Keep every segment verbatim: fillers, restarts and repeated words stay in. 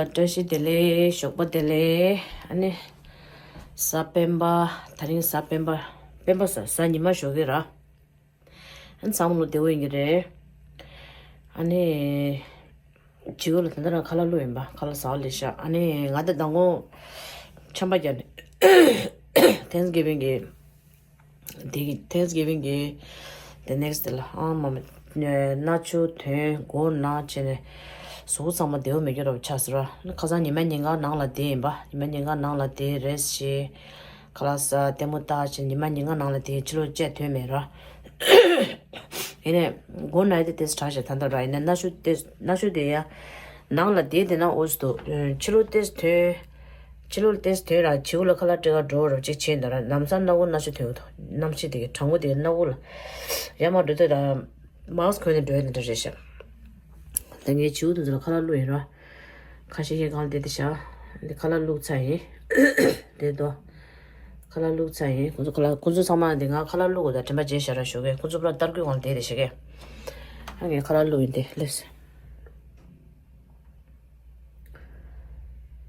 བཀྲ་ཤིས་བདེ་ལེགས། ཞོགས་པ་བདེ་ལེགས། ཨ་ནི། གཟའ་སྤེན་པ། དེ་རིང་གཟའ་སྤེན་པ། སྤེན་པ་གཟའ། གཟའ་ཉི་མ་ཞོགས་ཀས་ར། ཨ་ནི་ཚང་མ་ལོ་བདེ་པོ་ཡིན་གྱི་རེད། ཨ་ནི། བྱིའུ་ལ་ད་ལྟ་རང་ཁ་ལག་བླུགས་ཡིན་པ། ཁ་ལག་ཟ་བ་ལས་ཤག་ཨ་ནི་ང་ད་མདང་དགོང་ཆམ་པ་བརྒྱབ་ནས། Thanksgiving གི། དེ་གི་Thanksgiving གི། དེ་next day ལ་ཨ་མ་མ། མནར་གཅོད་ཐོན། མགོ་ན་བྱས་ནས། གཟུགས་ཚང་མ་བདེ་པོ་མེད་རྒྱུ་རོབ་ཆགས་ཟེར་བ། ཁ་སང་ཉི་མ་ཉིན་གང་ནང་ལ་བསྡད་ཡིན་པ། ཉི་མ་ཉིན་གང་ནང་ལ་བསྡད། རེས་བྱས། ཁ་ལག་ཟ། ལྟད་མོ་ལྟ་བྱས། ཉི་མ་ཉིན་གང་ནང་ལ་བསྡད། ཕྱི་ལོགས་བཅད་ཐོན་མེད་ར། ཡིན་ནས་མགོ་ན་ཡི་དེ་ཏེས་དྲག་ཤག་ད་ལྟ་ར། ཡིན་ནས་མནར་གཅོད་ཏེས། མནར་གཅོད་དེ་ཡ། ནང་ལ་བསྡད་བསྡད་ན་འོས་འདུག་ཕྱི་ལོགས་ཏེས་ཐོན། ཕྱི་ལོགས་ཏེས་ཐོན་ར། བྱིའུ་ལ་ཁ་ལག་སྤྲད་ག་འགྲོ་རོགས་ཅིག་བྱས་འདུག་ར། ལམ་སང་སྣ་ཁུག་མནར་གཅོད་ཐོན་འདུག་གནམ་གཤིས་དེ་གི་གྲང་མོ་དེ་གི་སྣ་ཁུག་ལ། ཡར་མར་འགྲོ་དུས་ད། mask གོན་ནས་འགྲོ་ཡ་དེ་འདྲ་རེད་ཤག་ད་ངའི་བྱིའུ་དེ་ཚོ་ལ་ཁ་ལག་བླུགས་ཡིན་ར། ཁ་ཤས་ཤས་གང་བསྡད་དེ་ཤག་འདི་ཁ་ལག་བླུགས་ཚར་ཡིན། དེ་དོ། ཁ་ལག་བླུགས་ཚར་ཡིན། ཁོང་ཚོ་ཁ་ལག་ཁོང་ཚོ་ཚང་མ་འདི་ང་ཁ་ལག་བླུགས་དགོས་ད་དྲན་པ་བརྗེད་ཤག་ར་ཞོགས་ཀས། ཁོང་ཚོ་པུ་ར་སྟར་གོས་གང་བསྡད་དེ་ཤག་གས། ཨ་ངས་ཁ་ལག་བླུགས་ཡིན་དེ་ལེས།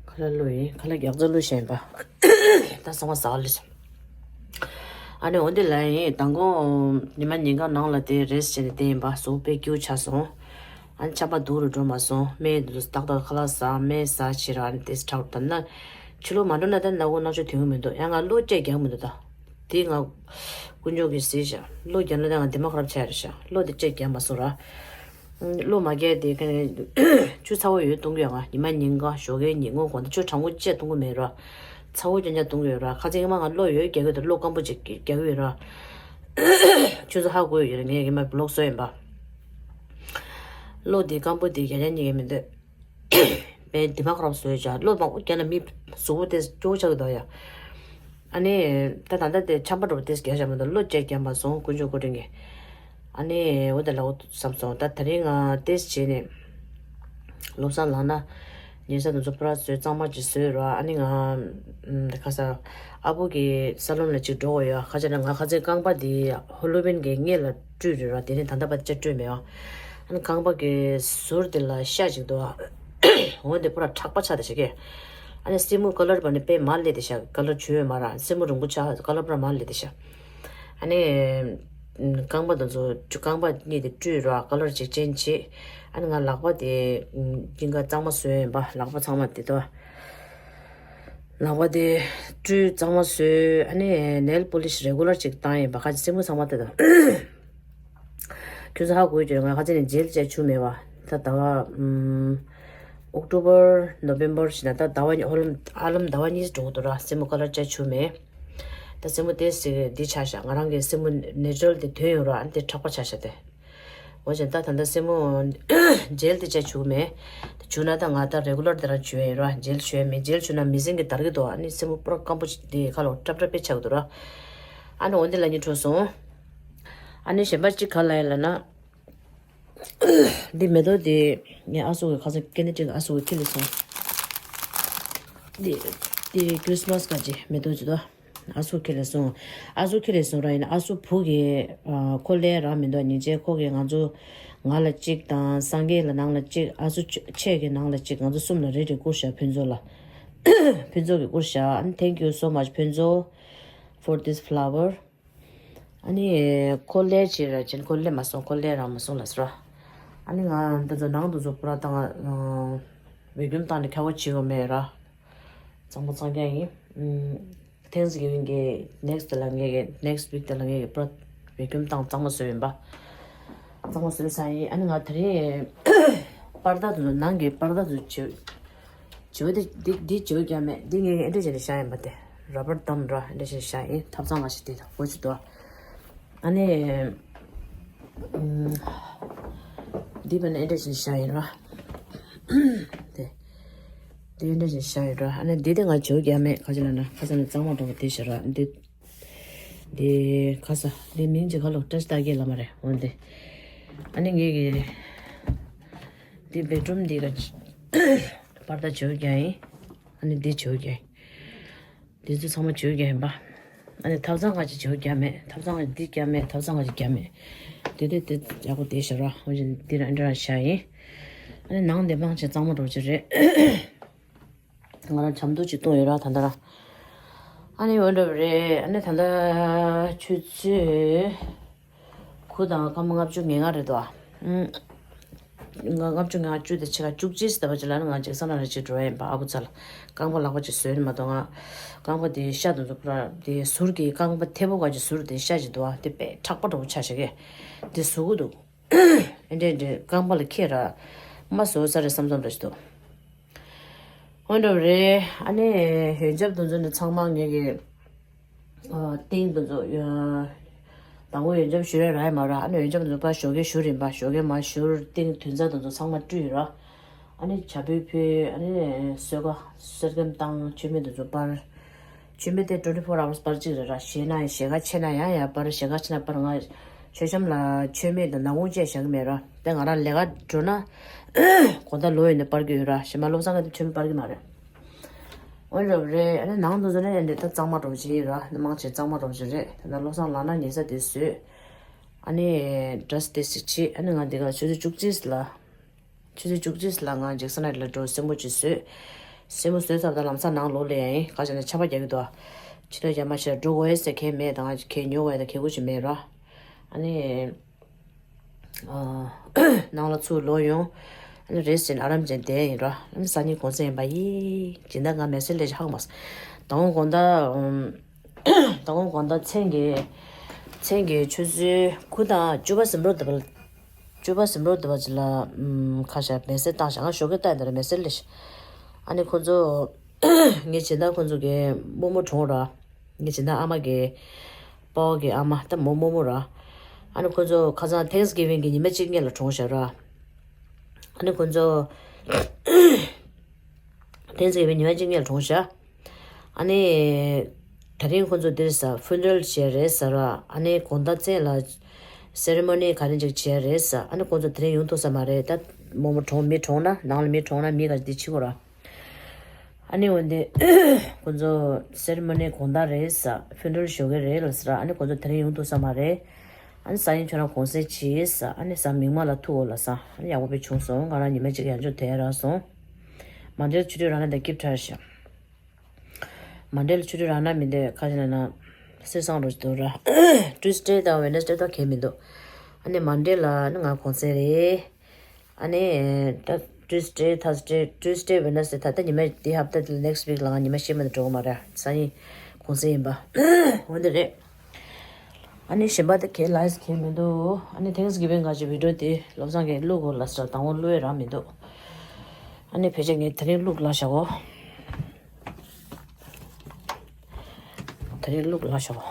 ཁ་ལག་བླུགས་ཡིན། ཁ་ལག་རྒྱག་རྩ་བླུགས་བཞིན་པ། ད་ཚང་མ་ཟ་ལེ་སོང་། ཨ་ནི་འོ་འདི་ལ་ཡིན། མདང་དགོང་ཉི་མ་ཉིན་གང་ནང་ལ་དེ་རེས་བྱས་ནས་བསྡད་ཡིན་པ། གཟུགས་དཔེ་སྐྱིད་པོ་ཆགས་སོང་། ཨ་ནི་ཆམ་པ་སྡུག་རུ་འགྲོ་མ་སོང་། སྨན་དེ་ཚོ་ཏག་ཏག་ཁ་ལག་ཟ། སྨན་ཟ་བྱས་ར། ཨ་ནི་དེ་དྲག་ད་ན། ཕྱི་ལོགས་མ་འགྲོ་ན་ད་སྣ་ཁུག་མནར་གཅོད་ཐོན་གི་མི་འདུག་ཡང་ང་གློ་བཅས་རྒྱག་མི་འདུག་ད། དེ་ང་དཀོན་མཆོག་གིས་གཟིགས་ཤག་གློ་རྒྱག་ན་ད་ང་འདི་མ་ཁ་རབ་ཆགས་རེད་ཤག་གློ་དེ་བཅས་རྒྱག་མ་སོང་ར། གློ་མ་རྒྱག་དེ་ཁ་ཆུ་ཚ་པོ་ཡོད་གཏོང་གི་ཡོད། ང་ཉི་མ་ཉིན་གང་ཞོགས་ཀས་ཉིན་གུང་དགོང་དག་ཆུ་གྲང་པོ་བཅས་གཏོང་གི་མེད་ར། ཚ་པོ་རྐྱང་རྐྱང་གཏོང་གི་ཡོད་ར། ཁ་སང་ཉི་མ་ང་གློ་ཡོད་རྒྱག་གི་འདུག་གློ་སྐམ་པོ་ཅིག་རྒྱག་གི་ཡོད་ར། ཆུ་ཚོད་ཧ་གོ་ཡོད་ར། ངས་ཉི་མ་བི་ལོག་བཟོས་ཡིན་པ། གློ་དེ་སྐམ་པོ་དེ་རྒྱག་རྒྱག་ཉིན་གྱི་མི་འདོད། པའི་འདི་མ་ཁ་རབ་བཟོས་བྱ། གློ་མང་པོ་རྒྱག་ན་མི་གཟུགས་པོ་དེ་སྐྱོ་བོ་ཆགས་ཀྱི་འདུག་ཡ། ཨ་ནི། ད་ད་ལྟ་དེ་ཆམ་པ་འདྲ་པོ་དེ་རྒྱག་བྱ་མི་འདུག་གློ་བཅས་རྒྱག་མ་སོང་། དཀོན་མཆོག་མགོ་དྲིན་གྱིས། ཨ་ནི་འོ་དེ་ལ་འོ་བསམ་སོང་། ད་དེ་རིང་ང་ཏེས་བྱས་ནས་བློ་བཟང་ལངས་ན་ཉལ་ས་དེ་ཚོ་པུ་ར་བཟོས། གཙང་མ་ཅིག་བཟོས་ར། ཨ་ནི་ང་ཁ་ས་ཨ་བུ་གི་ས་ལོན་ལ་ཅིག་འགྲོ་དགོས་ཡོད། ཁ་ཆེ་ན་ང་ཁ་ཚའི་རྐང་པ་དེ་ཧོ་ལོ་ཝིན་གི་སྔས་ལ་བཀྲུས་རེད་ར། དེ་ནས་ད་ལྟ་བར་ཆ་བཀྲུས་མེད་ཨ། ཨ་ནི་རྐང་པ་གི་ཟུར་དེ་ལ་ཤ་ཅིག་འདུག་ཨ། འོ་དེ་པུ་ར་ཁྲག་པ་ཆགས་བསྡད་ཤག་གས། ཨ་ནི་སེན་མོ་ཀ་ལར་བ་ནི་དཔེ་མར་སླེབས་བསྡད་ཤག་ཀ་ལར་བྱུང་ཡོད་མ་རེད། སེན་མོ་རིང་པོ་ཆགས། ཀ་ལར་པུ་ར་མར་སླེབས་བསྡད་ཤག་ཨ་ནི། རྐང་པ་དེ་ཚོ་རྐང་པ་གཉིས་དེ་བཀྲུས་ར། ཀ་ལར་འཇིག་རྟེན་བྱས། ཨ་ནི་ང་ལག་པ་དེ་སྙིང་ག་གཙང་མ་བཟོས་ཡིན་པ། ལག་པ་ཚང་མ་དེ་དོ། ལག་པ་དེ་བཀྲུས་གཙང་མ་བཟོས། ཨ་ནི་ནེལ་པོ་ལིཤ་རེ་གུ་ལར་ཅིག་བཏང་ཡིན་པ། ཁ་ཅིག་སེན་མོ་ཚང་མ་དེ་དོ། ཁྱོད་ཚོ་ཧ་གོ་ཡོད་ཀྱི་རེད། ང་ཁ་ཅིག་ནས་ཇེལ་བཅས་བྱུགས་མེད་པ། ད་ཟླ་བ་ཨུམ། ཨོག་ཊོ་བར་ནོ་བེམ་བར་བྱས་ན་ད་ཟླ་བ་གཉིས། ཧ་ལམ་ཧ་ལམ་ཟླ་བ་གཉིས་འགྲོ་གི་འདུག་ར། སེན་མོ་ཀ་ལར་བཅས་བྱུགས་མེད། ད་སེན་མོ་དེ་སི་འདི་ཆགས་ཤག་ང་རང་གི་སེན་མོ་ནེ་ཅུ་རལ་དེ་ཐོན་ཡོད་ར། ཨ་ནི་དེ་ཁྲག་པ་ཆགས་ཤག་དེ། འོ་བྱས་ད་ད་ལྟ་སེན་མོ་ཇེལ་དེ་བཅས་བྱུགས་མེད། བྱུགས་ན་ད་ང་ད་རེ་གུ་ལར་དེ་རང་བྱུགས་ཡ་ཡིན་ར། ཇེལ་བྱུགས་ཡ་མེད། ཇེལ་བྱུགས་ན་མི་སེན་གི་འདར་གི་འདུག་ཨ་ནི་སེན་མོ་པུ་ར་སྐམ་པོ་ཅིག་དེ་ཁ་ལོ་ཀྲབ་ཀྲབ་དཔེ་ཆགས་གི་འདུག་ར། ཨ་ནི་འོ་འདི་ལ་ཉིན་འཕྲོ་སོང་། ཨ་ནི་གཞན་པ་ཅིག་ག་ལ་ཡ་ལ་ན། འདི་མེ་ཏོག་འདི་ངའི་ཨ་སྲུ་གི་ཁ་སང་ཀེ་ནེ་ཌི་གི་ཨ་སྲུ་གི་ཁྱེར་སླེབས་སོང་། འདི་འདི་ཁྲི་སི་མ་སི་ག་ཅི་མེ་ཏོག་ཅིག་དོ། ཨ་སྲུ་ཁྱེར་སླེབས་སོང་། ཨ་སྲུ་ཁྱེར་སླེབས་སོང་ར། ཡིན་ན་ཨ་སྲུ་བུ་གི་ཨ་ཁོ་ལས་ར་མི་འདུག་སྙིང་རྗེ། ཁོ་གི་ང་ཚོ་ང་ལ་གཅིག་དང་སངས་རྒྱས་ལ་ནང་ལ་གཅིག་ཨ་སྲུ་ཆེ་གི་ནང་ལ་གཅིག་ང་ཚོ་གསུམ་ལ་རེ་རེ་བསྐུར་བཞག་ཕུན་ཚོགས་ལ། ཕུན་ཚོགས་ཀྱིས་བསྐུར་བཞག་ཨ་ནི་thank you so much ཕུན་ཚོགས་for this flower། ཨ་ནི་ཁོ་ལས་བྱེད་ར་ཅན་ཁོ་ལས་མ་སོང་། ཁོ་ལས་རང་མ་སོང་ལ་ཟེར་ར། ཨ་ནི་ང་འདི་ཚོ་ནང་དུ་ཚོ་པུ་ར་བཏང་ང་བེ་ཀུམ་བཏང་ནས་ཁ་བ་བྱེད་དགོས་མེད་ར། གཙང་མ་གཙང་རྐྱང་ཡིན། Thanksgiving གི་next ལ་ངས་ཀྱི་next week དེ་ལ་ངས་ཀྱི་པུ་ར་བེ་ཀུམ་བཏང་གཙང་མ་བཟོས་ཡིན་པ། གཙང་མ་བཟོས་ས་ཡིན། ཨ་ནི་ང་དེ་རིང་པར་ད་དུ་ནང་གི་པར་ད་དུ་བྱེད། བྱེའུ་དེ་འདི་འདི་བྱེའུ་རྒྱ་མེད། འདི་ངས་ཨེ་འདྲ་བྱས་ནས་བཞག་ཡིན་པ། དེ་ར་བར་དམ་ར་ཨེ་འདྲ་བྱས་ནས་བཞག་ཡིན། ཐབ་ཚང་ང་ཞིག་དེ་དང་གོ་ཅི་དོ། ཨ་ནི་ཨུམ། འདི་བ་ནི་ཨེ་འདྲ་བྱས་ནས་བཞག་ཡིན་ར། དེ་འདི་ཨེ་འདྲ་བྱས་ནས་བཞག་ཡིན་ར། ཨ་ནི་འདི་དེ་ང་བྱེའུ་རྒྱ་མེད། ཁ་ཅིག་ལ་ན་ཁ་ས་ནི་གཙང་མ་འགྲོ་བ་དེ་བཞག་ར། འདི་འདི་ཁ་ས་འདི་མིང་ཅིག་ཁ་ལོ་བཀྲ་ཤིས་རྟགས་བརྒྱད་ལ་མ་རེད། འོན་ཏེ་ཨ་ནི་ངས་ཀྱི་འདི་བེད་རུམ་འདི་ག་པར་ད་བྱེའུ་རྒྱ་ཡིན། ཨ་ནི་འདི་བྱེའུ་རྒྱ་ཡིན། འདི་ཚོ་ཚང་མ་བྱེའུ་རྒྱ་ཡིན་པ། ཨ་ནི་ཐབ་ཚང་ཁ་ཅིག་བྱེའུ་རྒྱ་མེད། ཐབ་ཚང་ཁ་ཅིག་འདི་རྒྱ་མེད། ཐབ་ཚང་ཁ་ཅིག་རྒྱ་མེད། དེ་དེ་དེ་ཡག་པོ་དེ་ཤ་ར། འོན་ཅིག་འདི་ར་འདི་ར་ཤ་ཡིན། ཨ་ནི་ནང་དེ་མང་ཆེ་གཙང་མ་འགྲོ་ཆེ་རེད། ང་རང་ཇ་མདོག་ཅིག་བཏུང་ཡོད་ར་ད་ལྟ་ར། ཨ་ནི་འོན་འགྲོ་བ་རེད། ཨ་ནི་ད་ལྟ་ཆུ་ཚོད་དགུ་དང་སྐར་མ་ལྔ་བཅུ་ང་ལྔ་རེད་དོ། ཨ་ང་ལྔ་བཅུ་ང་བཅུ་དེ་ཕྱེད་ཀ་བཅུ་གཅིག་ཟེར་བ་ཅིག་ལ་ནི་ང་ཅིག་ས་ན་རེ་ཅིག་འགྲོ་ཡ་ཡིན་པ། ཨ་ཁུ་ཚ་ལ་རྐང་པ་ལག་པ་ཅིག་བཟོས་ནི་མ་གཏོགས། ང་རྐང་པ་དེ་ཤ་དང་ཚོ་ཕུ་ར་དེ་ཟུར་གྱི་རྐང་པ་མཐེ་བོ་ག་ཅིག་ཟུར་དེ་ཤ་ཅིག་འདུག་ཨ། དེ་དཔེ་ཁྲག་པ་འདྲ་བོ་ཆགས་ཤག་གི་དེ་ཟུར་གི་འདུག་ཨེ་འདྲས་འདྲས་རྐང་པ་ལ་ཁྱེར་ར་མ་བཟོ་ས་རེད་བསམ་བསམ་འདྲ་ཞིག་འདུག་འོན་འགྲོ་བ་རེད། ཨ་ནི་ཡོན་ཆབ་དེ་ཚོ་ནི་ཚང་མ་ངེད་ཀྱི་ཨ་ཏིང་དེ་ཚོ་ཡ་དང་པོ་ཡོན་ཆབ་བཞུ་རེ་རག་ཡ་མ་ར། ཨ་ནི་ཡོན་ཆབ་དེ་ཚོ་ཕར་ཞོགས་ཀས་བཞུ་རིན་པ། ཞོགས་ཀས་མ་བཞུར་ཏིང་དུས་ཚོད་དེ་ཚོ་ཚང་མ་བཀྲུས་ར། ཨ་ནི་བྱ་ཕོའི་ཕུལ། ཨ་ནི་གསོལ་ཁ་གསོལ་སྐམ་བཏང་། མཆོད་མེ་དེ་ཚོ་སྤར། མཆོད་མེ་དེ་twenty four hours སྤར་གཅིག་རེད་ར། ཞེད་ན་ཡང་ཞེད་ཁ་ཆེ་ན་ཡང་ཡང་སྤར། ཞེད་ཁ་ཆེ་ན་སྤར། ང་མཆོད་བཤམས་ལ་མཆོད་མེ་དང་ནག་ཁུང་བཅས་བཞག་གི་མེད་ར། དེ་ང་རང་ལས་ཀ་འགྲོ་ན་དགོང་དག་ལོ་ཡིན་ནས་སྤར་གྱི་ཡོད་ར། གཞན་པ་བློ་བཟང་གིས་དེ་མཆོད་མེ་སྤར་གྱི་མ་རེད། འོན་རབ་རེད། ཨ་ནི་ནང་དུ་ཚོ་ནས་འདི་ད་གཙང་མ་འགྲོ་བྱེད་ཡིན་ར། ནི་མང་ཆེ་གཙང་མ་འགྲོ་བྱེད་རེད། ད་ལྟ་བློ་བཟང་ལག་ན་ཉལ་ས་དེ་བཟོས། ཨ་ནི་འདྲ་སི་དེ་སི་བྱེད། ཨ་ནི་ང་འདི་ག་ཆུ་ཚོད་བཅུ་གཅིག་ལ། ཆུ་ཚོད་བཅུ་གཅིག་ལ་ང་ཇེག་སན་ལ་འགྲོ་སེན་མོ་ཅིག་བཟོས། སེན་མོ་བཟོས་ཚར་ད་ལམ་སང་ནང་ལོག་ལ་ཡ་ཡིན། ག་ཅི་ན་ཆར་པ་རྒྱག་གི་འདུག་ཕྱི་ལོགས་རྒྱ་མ་ཤར་འགྲོ་དགོས་ཟེར་མཁན་མེད་དང་ཁྱེད་ཉོ་དགོས་ཡ་ད་ཁེ་གུ་ཅིག་མེད་ར། ཨ་ནི་ཨ་ནང་ལ་ཚུར་ལོག་ཡོང་། ཨ་ནི་རེས་ཅན་ཨ་རམ་ཅན་བསྡད་ཡིན་ར། ཨ་ནི་སང་ཉིན་གུང་སེང་ཡིན་པ་ཡི། སྦྱིན་བདག་ང་མེ་སེལ་ལས་ཧང་མ་སོང་། དང་པོ་དགོང་དག་དང་པོ་དགོང་དག་མཚན་གྱི་མཚན་གྱི་ཆུ་ཚོད་དགུ་དང་བཅུ་པ་ཟིན་འགྲོ་འདུག་པ། བཅུ་པ་ཟིན་འགྲོ་འདུག་པ་ཅིག་ལ་ཁ་ཤ་མེ་སེལ་བཏང་ཤག་ང་ཞོགས་ཀས་བལྟས་འདི་ར་མེ་སེལ་ལས་ཤག་ཨ་ནི་ཁོ་ཚོ་ངའི་སྦྱིན་བདག་ཁོ་ཚོ་གི་རྨོ་མོ་གྲོངས་ར། ངའི་སྦྱིན་བདག་ཨ་མ་གི་སྤོ་གི་ཨ་མ་ད་མོ་རྨོ་མོ་ར། ཨ་ནི་ཁོ་ཚོ་ཁ་སང་ཐེངས་གིབ་ཝིང་གི་ཉི་མ་གཅིག་སྔོན་ལ་གྲོངས་ཤག་ར། ཨ་ནི་ཁོ་ཚོ་ཐེངས་གིབ་ཝིང་ཉི་མ་གཅིག་སྔོན་ལ་གྲོངས་ཤག་ཨ་ནི་དེ་རིང་ཁོ་ཚོ་འདིར་ས་ཕུ་ནེ་རལ་བྱས་རེད་ས་ར། ཨ་ནི་དགོང་དག་མཚན་ལ་སེ་རི་མོ་ནི་ག་རེ་ཅིག་བྱས་རེད་ས། ཨ་ནི་ཁོ་ཚོ་དེ་རིང་ཡོང་ཐུབ་ས་མ་རེད། ད་རྨོ་མོ་གྲོངས་མི་གྲོངས་ན་ནང་ལ་མི་གྲོངས་ན་མི་ག་འདི་ཕྱི་གོ་ར། ཨ་ནི་འོན་ཏེ་ཁོ་ཚོ་སེ་རི་མོ་ནི་དགོང་དག་རེད་ས། ཕུ་ནེ་རལ་ཞོགས་ཀས་རེད་ལ་ས་ར། ཨ་ནི་ཁོ་ཚོ་དེ་རིང་ཡོང་ཐུབ་ས་མ་རེད། ཨ་ནི་སང་ཉིན་ཁྱོད་རང་གུང་སེང་བྱེད་ས། ཨ་ནི་གཟའ་མིག་དམར་ལ་ཐུག་འོ་ལ་ས། ཨ་ནི་ཡག་པོ་དཔེ་བྱུང་སོང་། ང་རང་ཉི་མ་གཅིག་ཡང་ཅུང་དལ་རག་སོང་། མན་ཌེ་ལ་ཆུ་ཚོད་རག་ན་ད་སྐྱིད་པ་ཤག་མན་ཌེ་ལ་ཆུ་ཚོད་རག་ན་མི་འདོད་ཁ་ཅིག་ན་ན་སེ་སང་རུ་འདུག་ར། ཊུ་སི་ཌེ་དང་ཝེ་ནེ་སི་ཌེ་ད་གས་མི་འདུག་ཨ་ནི་མན་ཌེ་ལ་ནི་ང་གུང་སེང་རེད། ཨ་ནི་ད་ཊུ་སི་ཌེ་ཐར་སི་ཌེ་ཊུ་སི་ཌེ་ཝེ་ནེ་སི་ཌེ་ད་ལྟ་ཉི་མ་འདི་ཧབ་ཏ་དེ་ནེག་སི་ཝིག་ལ་ང་ཉི་མ་ཤེས་མ་འདི་འགྲོ་གི་མ་རེད། སང་ཉིན་གུང་སེང་ཡིན་པ། འོན་ཏེ་རེད། ཨ་ནི་གཞན་པ་དེ་གས་ལ་ཡིས་གས་མི་འདུག་ཨ་ནི་ཐེངས་གིབ་ཝིང་ག་ཅིག་བི་ཌི་ཡོ་དེ་བློ་བཟང་གིས་བླུག་དགོས་ལ་ཟེར་དང་པོ་བླུག་ཡས་རག་མི་འདུག་ཨ་ནི་ཕལ་ཆེར་ངས་དེ་རིང་བླུག་ལ་བཞག་གོ་དེ་རིང་བླུག་ལ་བཞག་གོ་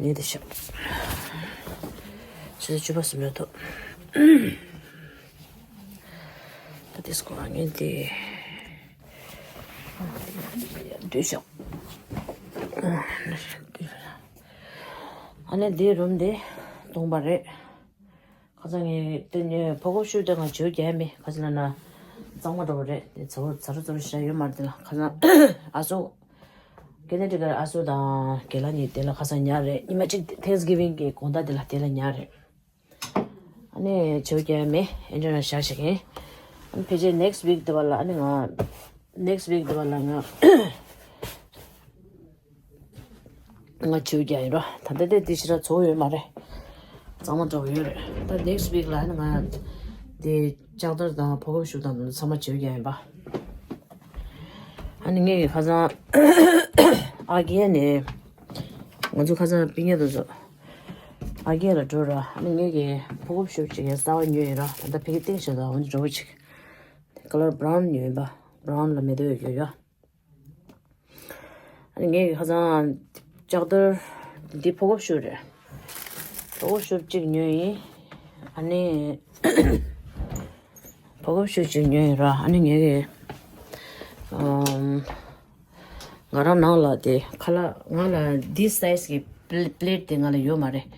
ངས་དེ་བཞག་ཆུ་ཚོད་བཅུ་པ་ཟིན་འགྲོ་ཐུབ། ད་དེ་སྐོར་ངས་དེ། བསྡུས་ཤོག་ཨ་ནི་འདི་རུམ་འདི་སྟོང་པ་རེད། ཁ་སང་ངས་དེ་ནས་ཕོ་ཁོབ་ཤུབས་དེ་ང་བྱིའུ་རྒྱག་མེད། ཁ་སང་ལ་ན་གཙང་མ་འདྲ་བོ་རེད། དེ་ཚ་བོ་ཚ་རུ་ཚ་རུ་ཞེ་དྲག་ཡོད་མ་རེད། དེ་ལ་ཁ་སང་ཨ་སོ་ཀེ་ནེ་ཊི་ཀཊ་ཨ་སོ་དང་རྒན་ལགས་གཉིས་དེ་ལ་ཁ་སང་ཉལ་རེད། ཉི་མ་གཅིག་ཐེངས་གིབ་ཝིང་གི་དགོང་དག་དེ་ལ་དེ་ལ་ཉལ་རེད། ཨ་ནི་བྱིའུ་རྒྱག་མེད། ཨེ་འདྲ་ན་བཞག་བཞག་གིན། ཨ་ནི་ཕལ་ཆེར་ནེག་སི་ཝིག་དེ་བ་ལ་ཨ་ནི་ང་ནེག་སི་ཝིག་དེ་བ་ལ་ང་ང་བྱིའུ་རྒྱག་ཡིན་རོ། ད་ལྟ་དེ་དེ་ཞེ་དྲག་ཚོ་ཡོད་མ་རེད། གཙང་མ་འདྲ་བོ་ཡོད་རེད། ད་ནེག་སི་ཝིག་ལ་ཨ་ནི་ང་དེ་ལྕགས་རྡོར་དང་ཕོ་ཁོབ་ཤུབས་དང་ཚང་མ་བྱིའུ་རྒྱག་ཡིན་པ། ཨ་ནི་ངས་ཀྱི་ཁ་སང་ཨ་རྒས་ནས་ང་ཚོ་ཁ་སང་པི་ཉ་དུ་ཚོ། ཨ་རྒས་ལ་འགྲོ་ར། ཨ་ནི་ངེད་ཀྱི་ཕོ་ཁོབ་ཤུབས་ཅིག་གསར་པ་ཉོས་ཡིན་ར། ད་ལྟ་ཕ་གིར་བཏིང་བཞག་འདུག་འོན་ཏེ་འགྲོ་བོ་ཅིག་ཀ་ལར་བྷ་རའུན་ཉོས་ཡིན་པ། བྷ་རའུན་ལ་མེ་ཏོག་ཡོད་ཡོད་ཡ། ཨ་ནི་ངེད་ཀྱི་ཁ་སང་ལྕགས་རྡོར་འདི་ཕོ་ཁོབ་ཤུབས་རེད། ཕོ་ཁོབ་ཤུབས་གཅིག་ཉོས་ཡིན། ཨ་ནི་ཕོ་ཁོབ་ཤུབས་གཅིག་ཉོས་ཡིན་ར། ཨ་ནི་ངེད་ཀྱི་ཨམ། ང་རང་ནང་ལ་དེ་ཁ་ལག་ང་ལ་འདི་སའི་ཛི་གི་པི་ལེ་པི་ལེ་ཊི་དེ་ང་ལ་ཡོད་མ་རེད།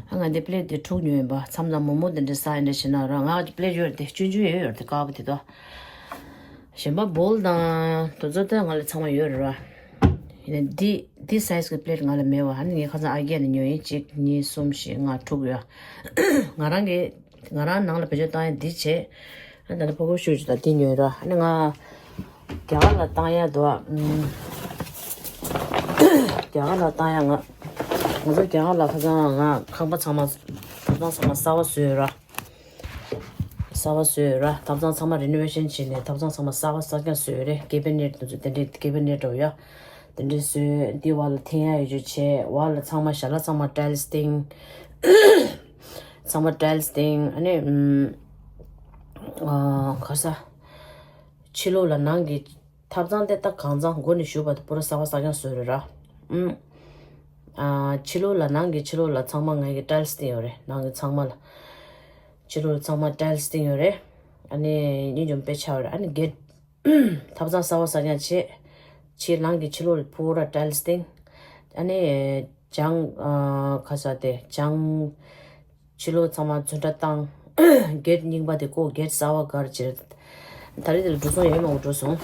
ཨ་ང་འདི་པི་ལེ་ཊི་དེ་དྲུག་ཉོས་ཡིན་པ། མཚམས་མཚམས་མོག་མོག་དེ་འདྲ་ཟ་ཡིན་འདྲ་བྱེད་ན་ར། ང་གི་པི་ལེ་ཊི་ཡོད་རེད་དེ། ཆུང་ཆུང་ཡོད་ཡོད་རེད་དེ། དཀར་པོ་དེ་དོ། གཞན་པ་བོལ་དང་དེ་ཚོ་ད་ང་ལ་ཚང་མ་ཡོད་རེད་ར། ཡིན་ནའི་འདི་འདི་སའི་ཛི་གི་པི་ལེ་ཊི་ང་ལ་མེད་པ། ཨ་ནི་ངས་ཁ་སང་ཨ་རྒས་ནས་ཉོས་ཡིན། གཅིག་གཉིས་གསུམ་བཞི་ལྔ་དྲུག་ཡོད། ང་རང་གི་ང་རང་ནང་ལ་བེད་སྤྱོད་བཏང་ཡ་འདི་བྱས། ད་ནི་ཕོ་ཁོ་ཤུ་ཅི་ད་དེ་ཉོས་ར། ཨ་ནི་ང་རྒྱ་གར་ལ་བཏང་ཡ་འདུག་ཨ། རྒྱ་གར་ལ་བཏང་ཡ་ང་ང་ཚོ་རྒྱ་གར་ལ་ཁ་སང་ང་ཁང་པ་ཚང་མ་ཐབ་ཚང་ཚང་མ་གསར་པ་བཟོས་ར། གསར་པ་བཟོས་ར། ཐབ་ཚང་ཚང་མ་རི་ནོ་ཝེ་ཤན་བྱས་ནས་ཐབ་ཚང་ཚང་མ་གསར་པ་གསར་རྐྱང་བཟོས་རེད། ཀེ་བི་ནེ་ཊི་དེ་ཚོ་དེ་འདྲའི་ཀེ་བི་ནེ་ཊི་འདྲ་བོ་ཡ། དེ་འདྲའི་བཟོས། འདི་བར་ལ་འཐེན་ཡ་ཡོད་ཆོག་བྱས། བར་ལ་ཚང་མ་ཞལ་ལག་ཚང་མ་ཊའིལ་སི་བཏིང་། ཚང་མ་ཊའིལ་སི་བཏིང་། ཨ་ནི་ཨམ་ཨ་ག་ས། ཕྱི་ལོགས་ལ་ནང་གི་ཐབ་ཚང་དེ་ད་གང་ཚང་སྒོ་ནས་ཞུགས་པ་དེ་པུ་ར་གསར་པ་གསར་རྐྱང་བཟོས་རེད་ར། ཨུམ། ཨ་ཕྱི་ལོགས་ལ་ནང་གི་ཕྱི་ལོགས་ལ་ཚང་མ་ངེད་ཀྱི་ཊའིལ་སི་བཏིང་ཡོད་རེད། ནང་གི་ཚང་མ་ལ། ཕྱི་ལོགས་ལ་ཚང་མ་ཊའིལ་སི་བཏིང་ཡོད་རེད། ཨ་ནི་སྙིང་རྗེ་མོ་དཔེ་ཆགས་ཡོད་རེད། ཨ་ནི་གེ་ཊི་ཐབ་ཚང་གསར་པ་གསར་རྐྱང་བྱས། ཕྱི་ནང་གི་ཕྱི་ལོགས་ལ་པུ་ར་ཊའིལ་སི་བཏིང་། ཨ་ནི་བྱང་ཨ་ག་ས་དེ་བྱང་ཕྱི་ལོགས་ཚང་མ་ཚོན་ཁྲ་བཏང་། གེ་ཊི་རྙིང་པ་དེ་བཀོག་གེ་ཊི་གསར་པ་སྒར་བྱས། ད་རེས་དེ་ལ་འགྲོ་སོང་ཡོད་མང་པོ་འགྲོ་སོང་།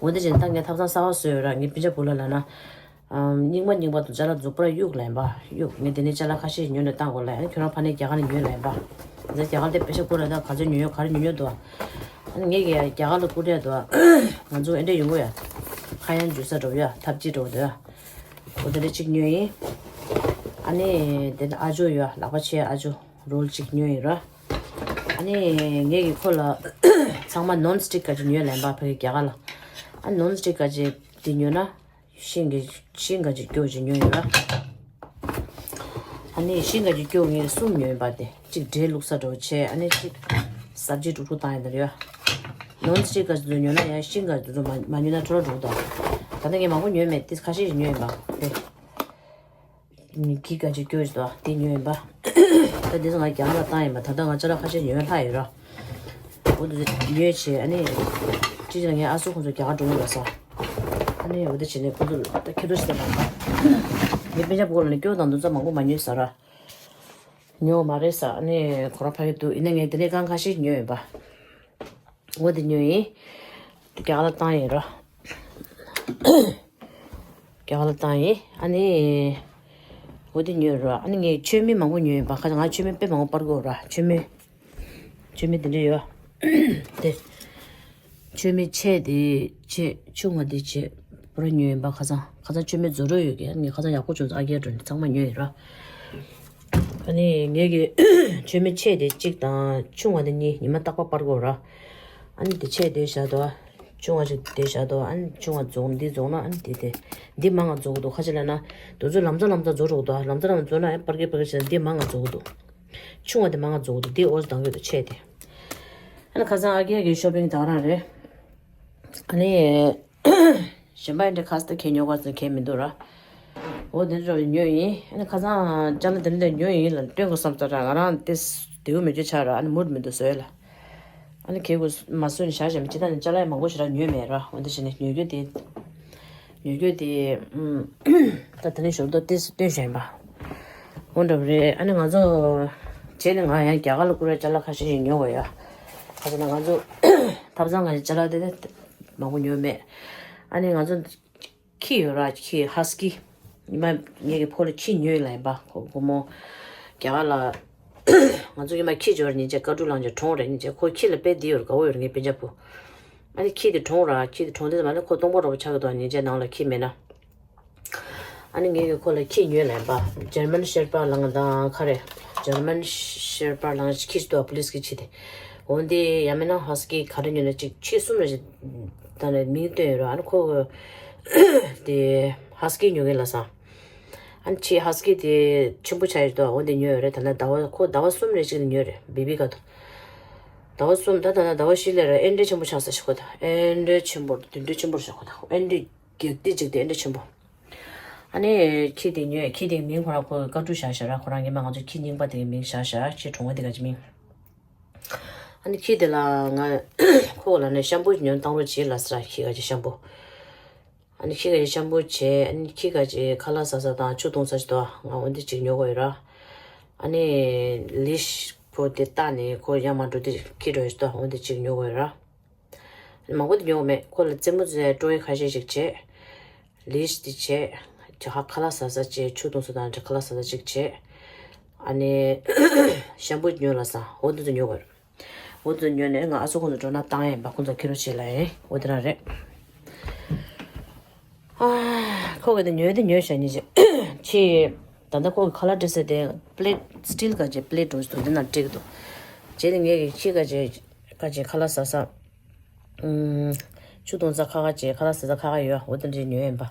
འོ་དེ་བྱས་ནས་ད་ངས་ཐབ་ཚང་གསར་པ་བཟོས་ཡོད་ར། ངའི་སྤུན་ཆ་བུ་ལ་ལབ་ན། ཨམ། རྙིང་པ་རྙིང་པ་དུ་ཅ་ལག་འཛུགས་པར་གཡུག་ལབ་ཡིན་པ། གཡུག་ངས་དེ་ནས་ཅ་ལག་ཁ་ཤས་ཉོས་ནས་བཏང་དགོས་ལབ། ཨ་ནི་ཁྱོད་རང་ཕ་ནས་རྒྱ་གར་ནས་ཉོས་ལབ་ཡིན་པ། ང་ཚོ་རྒྱ་གར་དེ་པེ་ཤ་ཁུར་ར་ད་ག་ཚོད་ཉོས་ཉོས་ག་རེ་ཉོས་ཉོས་འདུག་ཨ་ནི་ངས་ཀྱི་རྒྱ་གར་ལ་བསྐུར་ཡ་འདུག་ང་ཚོ་ཨེ་འདྲ་ཡོང་གི་ཡ། ཁ་ཡང་འཇུ་ས་འགྲོ་ཡ། ཐབ་ཅི་འགྲོ་འདུག་ཡ། འོ་དེ་འདྲ་གཅིག་ཉོས་ཡིན། ཨ་ནི་དེ་ནས་ཨ་ཇོ་ཡོད་ཡ། ལག་པ་ཆེ་ཨ་ཇོ་རོལ་གཅིག་ཉོས་ཡིན་ར། ཨ་ནི་ངས་ཀྱི་ཁོ་ལ་ཚང་མ་ནོན་སི་ཊིག་ག་ཅིག་ཉོས་ལབ་ཡིན་པ། ཕ་གི་རྒྱ་གར་ལ། ཨ་ནོན་སི་ཊིག་ག་ཅིག་དེ་ཉོས་ན། ཤིང་གི་ཤིང་ག་ཅིག་སྐྱོ་ཅིག་ཉོས་ཡོད་ར། ཨ་ནི་ཤིང་ག་ཅིག་སྐྱོ་ངས་གསུམ་ཉོས་ཡིན་པ། དེ་གཅིག་འབྲས་བླུགས་ས་འདྲ་བོ་བྱས། ཨ་ནི་གཅིག་སབ་ཇི་དཀྲུག་དཀྲུག་བཏང་ཡ་དེ་རེད་ཡ། ནོན་སི་ཊིག་ག་ཅིག་ཉོས་ན་ཡང་ཤིང་ག་ཅིག་མ་མ་ཉོས་ན་འཕྲོ་བརླག་འགྲོ་གི་འདུག་ད་ལྟ་ངས་མང་པོ་ཉོས་མེད། དེ་ཁ་ཤས་ཤིག་ཉོས་ཡིན་པ། དེ་གི་ག་ཅིག་སྐྱོ་ཅིག་འདུག་དེ་ཉོས་ཡིན་པ། ད་དེ་ཚོ་ང་རྒྱ་གར་ལ་བཏང་ཡིན་པ། ད་ལྟ་ང་ཅ་ལག་ཁ་ཤས་ཉོས་ལྷག་ཡོད་ར། འོ་དེ་ཉོས་བྱས། ཨ་ནི་ཅི་ཅི་ལ་ངའི་ཨ་སྲུ་ཁོང་ཚོ་རྒྱ་གར་འགྲོ་གི་ཡོད་ས། ཨ་ནི་འོ་དེ་བྱས་ནས་ཁོང་ཚོ་ད་ཁྱེད་ཚོ་ཤི་ད་ལ་ངའི་སྤུན་ཆ་བུ་ལ་ནི་སྐྱོ་དང་འདུ་ཚ་མང་པོ་མ་ཉོས་ཟེར་ར། ཉོ་མ་རེད་ཟེར། ཨ་ནི་ཁོ་རང་ཕ་གི་འདུག་ཡིན་ན་ངས་དེ་ནས་རྐང་ཁ་ཤས་ཉོས་ཡིན་པ། འོ་དེ་ཉོས་ཡིན། རྒྱ་གར་ལ་བཏང་ཡིན་ར། རྒྱ་གར་ལ་བཏང་ཡིན། ཨ་ནི་འོ་དེ་ཉོས་ར། ཨ་ནི་ངས་མཆོད་མེ་མང་པོ་ཉོས་ཡིན་པ། ཁ་ང་མཆོད་མེ་དཔེ་མང་པོ་སྤར་གོ་ར། མཆོད་མེ། མཆོད་མེ་དེ་འདྲ་ཡོད། དེ། མཆོད་མེ་ཆེ་དེ་ཆེ། ཆུང་བ་དེ་ཆེ། པུ་ར་ཉོས་ཡིན་པ། ཁ་སང་ཁ་སང་མཆོད་མེ་རྫོགས་འགྲོ་ཡོད་ཀྱི། ངས་ཁ་སང་ཡག་པོ་བྱུང་ཚོ། ཨ་རྒྱ་འགྲོ་ནས་ཚང་མ་ཉོས་ཡིན་ར། ཨ་ནི་ངས་ཀྱི་མཆོད་མེ་ཆེ་དེ་གཅིག་དང་ཆུང་བ་དེ་གཉིས་ཉི་མ་རྟག་པར་སྤར་དགོས་ར། ཨ་ནི་དེ་ཆེ་དེ་བཞག་དོ། ཆུང་བ་ཞིག་དེ་བཞག་དོ། ཨ་ནི་ཆུང་བ་རྫོགས། འདི་རྫོགས་ན་ཨ་ནི་དེ་དེ། འདི་མང་ང་རྫོགས་འདུག་ཁ་ཅིག་ལ་ན་དུ་ཚོད་ལམ་ཚ་ལམ་ཚ་རྫོགས་འགྲོ་འདུག་ལམ་ཚ་ལམ་ཚ་རྫོགས་ན་ཨ་པར་ཀེ་པར་ཀེ་བྱས་ན་འདི་མང་ང་རྫོགས་འདུག་ཆུང་བ་དེ་མང་ང་རྫོགས་འདུག་འདི་འོ་ཙམ་གྱོད་དུ་ཆེ་དེ། ཨ་ནི་ཁ་སང་ཨ་རྒྱ་གི་ཤོ་པིང་ད་ག་རང་རེད། ཨ་ནི། གཞན་པ་འདྲ་ཁ་སྟ་ཁེ་ཉོ་ག་ཚོད་ཁེ་མི་འདུག་ར། འོ་དེ་འདྲ་ཉོས་ཡིན། ཨ་ནི་ཁ་སང་ཅ་ལག་དེ་འདྲ་ཉོས་ཡིན་ལ་སྟོན་དགོས་བསམ་ཚར་ར། ང་རང་དེ་དེའུ་མི་འཇུ་ཆགས་ར། ཨ་ནི་མུར་མི་འདུག་བཟོས་ལ། ཨ་ནི་ཁེ་གུ་མ་བཟོས་ནས་བཞག་བཞག་མི་ཅི་ད་ནི་ཅ་ལག་མང་པོ་ཞིག་ར་ཉོས་མེད་ར། འོ་འདི་བྱས་ནས་ཉོ་རྒྱུ་དེ། ཉོ་རྒྱུ་དེ། ད་དེ་ནས་ཞོར་དུ་ཏིས་སྟོན་བཞིན་པ། འོ་འདྲ་བ་རེད། ཨ་ནི་ང་ཚོ་རྗེས་ནས་ང་ཡང་རྒྱ་གར་ལ་བསྐུར་བའི་ཅ་ལག་ཁ་ཤས་ཤིག་ཉོ་དགོས་ཡ། ཁ་ཚ་ན་ང་ཚོ་ཐབ་ཚང་ག་ཅ་ལག་དེ་དེ་མང་པོ་ཉོ་མེད། ཨ་ནི་ང་ཚོ་ཁྱི་ཡོད་ར། ཁྱི་ཧ་སི་ཀི། ཉི་མ་ངེད་ཀྱི་ཕོ་ལ་ཁྱི་ཉོས་ལ་ཡིན་པ། ཁོ་ཁོ་མོ་རྒྱ་གར་ལ། ང་ཚོ་ཉི་མ་ཁྱི་འབྱོར་ཉིན་བྱེད་ཀ་ཀྲུ་ལང་འབྱོར་གྲོངས་རེད། ཉིན་བྱེད་ཁོ་ཁྱི་ལ་དཔེ་འདི་ཡོད་ར། དགའ་བོ་ཡོད་ར་ངའི་སྤུན་ཆ་བུ། ཨ་ནི་ཁྱི་དེ་གྲོངས་ར། ཁྱི་དེ་གྲོངས་དུས་ཙམ་པ་ནི་ཁོ་སྟོང་པ་རོ་པོ་ཆགས་ཀྱི་འདུག་ཉིན་བྱེད་ནང་ལ་ཁྱི་མེད་ན། ཨ་ནི་ངེད་ཀྱིས་ཁོ་ལ་ཁྱི་ཉོས་ལ་ཡིན་པ། ཇར་མན་ཤེར་པ་ལང་དང་ག་རེ། ཇར་མན་ཤེར་པ་ལང་ཁྱི་ཞིག་འདུག་ཨ་པུ་ལིས་ཀྱི་ཁྱི་དེ། འོན་ཏེ་ཡང་མིན་ན་ཧ་སི་ཀི་ག་རེ་ཉོས་ན་ཅིག་ཁྱི་གསུམ་རེ་ཞིག་ད་ནི་མིང་བཏོན་ཡོད་ར། ཨ་ནི་ཁོ་དེ་ཧ་སི་ཀི་ཉོ་གི་ལ་སང་། ཨ་ནི་ཁྱི་ཧ་སི་ཀི་དེ་ཆེན་པོ་ཆགས་ཡོད་དོ། འོན་ཏེ་ཉོས་ཡོད་རེད། ད་ནི་ཟླ་བ་ཁོ་ཟླ་བ་གསུམ་རེ་ཞིག་ལ་ཉོས་རེད། བེ་བི་ག་དོ། ཟླ་བ་གསུམ་ད་ད་ནི་ཟླ་བ་བཞི་ལས་ར་ཨེ་འདྲའི་ཆེན་པོ་ཆགས་ས་ཞིག་ཁོ་ད་ཨེ་འདྲའི་ཆེན་པོ་དུད་འགྲོ་ཆེན་པོ་ཞིག་ཁོ་ད་ཨེ་འདྲའི། གེགས་ཏི་ཅིག་དེ་འདྲ་ཆེན་པོ། ཨ་ནི་ཁྱི་དེ་ཉོས། ཁྱི་དེའི་མིང་ཁོ་རང་ཁོ་ཀ་ཀྲུ་བཞག་བཞག་ར། ཁོ་རང་ཉི་མ་ང་ཚོ་ཁྱི་རྙིང་པ་དེའི་མིང་བཞག་བཞག་ཁྱི་གྲོང་བ་དེ་ག་ཅི་མིང་། ཨ་ནི་ཁྱི་དེ་ལ་ང་ཁོ་ལ་ནི་ཤམ་པུ་ཉོན་བཏང་རོགས་བྱེད་ལ་ཟེར་ར། ཁྱི་ག་ཅི་ཤམ་པུ། ཨ་ནི་ཁྱི་ག་ཅི་ཤམ་པུ་བྱས། ཨ་ནི་ཁྱི་ག་ཅི་ཁ་ལག་ཟ་ས་དང་ཆུ་འཐུང་ས་ཞིག་འདུག་ང་འོ་འདི་ཅིག་ཉོ་དགོས་ཡོད་ར། ཨ་ནི་ལིཤ་ཁོ་དེ་བཏགས་ནས་ཁོ་ཡར་མར་འགྲོ་དུས་ཁྱི་འགྲོ་ཡོད་ཞིག་འདུག་འོ་འདི་ཅིག་ཉོ་དགོས་ཡོད་ར། མང་པོ་དེ་ཉོ་མེད། ཁོ་ལ་རྩེད་མོ་རྩེ་སྤྲོ་བའི་ཁ་ཤས་ཤིག་བྱས། ལིཤ་དེ་བྱས། ཇ་ཁ་ཁ་ལག་ཟ་ས་བྱས། ཆུ་འཐུང་ས་དང་ཇ་ཁ་ལག་ཟ་ས་ཅིག་བྱས། ཨ་ནི་ཤམ་པུ་ཉོ་ལ་ས་འོ་འདི་ཚོ་ཉོ་དགོས། འོ་ཚོ་ཉོས་ནས་ང་ཨ་ཚོ་ཁོང་ཚོ་འགྲོ་ན་བཏང་ཡིན་པ། ཁོང་ཚོ་ཁྱེར་རོགས་བྱེད་ལ་ཡིན། འོ་དེ་རང་རེད། ཨ། ཁོ་གི་དེ་ཉོས་དེ་ཉོས་བཞག་ཉིན་ཅིག་ཕྱི། ད་ལྟ་ཁོ་གི་ཁ་ལག་སྤྲད་ས་དེ་པི་ལེ་ཊི། སི་ཊིལ་ག་ཅེ་པི་ལེ་ཊི་འགྲོ་འདུག་དེ་ན་སྤྲད་ཀྱི་འདུག་བྱས་ནས་ངས་ཀྱི་ཁྱི་ག་ཅེ་ག་ཅེ་ཁ་ལག་ཟ་ས། ཨུམ། ཆུ་འཐུང་ས་ཁ་ཁ་ཅེ་ཁ་ལག་ཟ་ས་ཁ་ཁ་ཡོད། འོ་དེ་འདྲ་ཉོས་ཡིན་པ།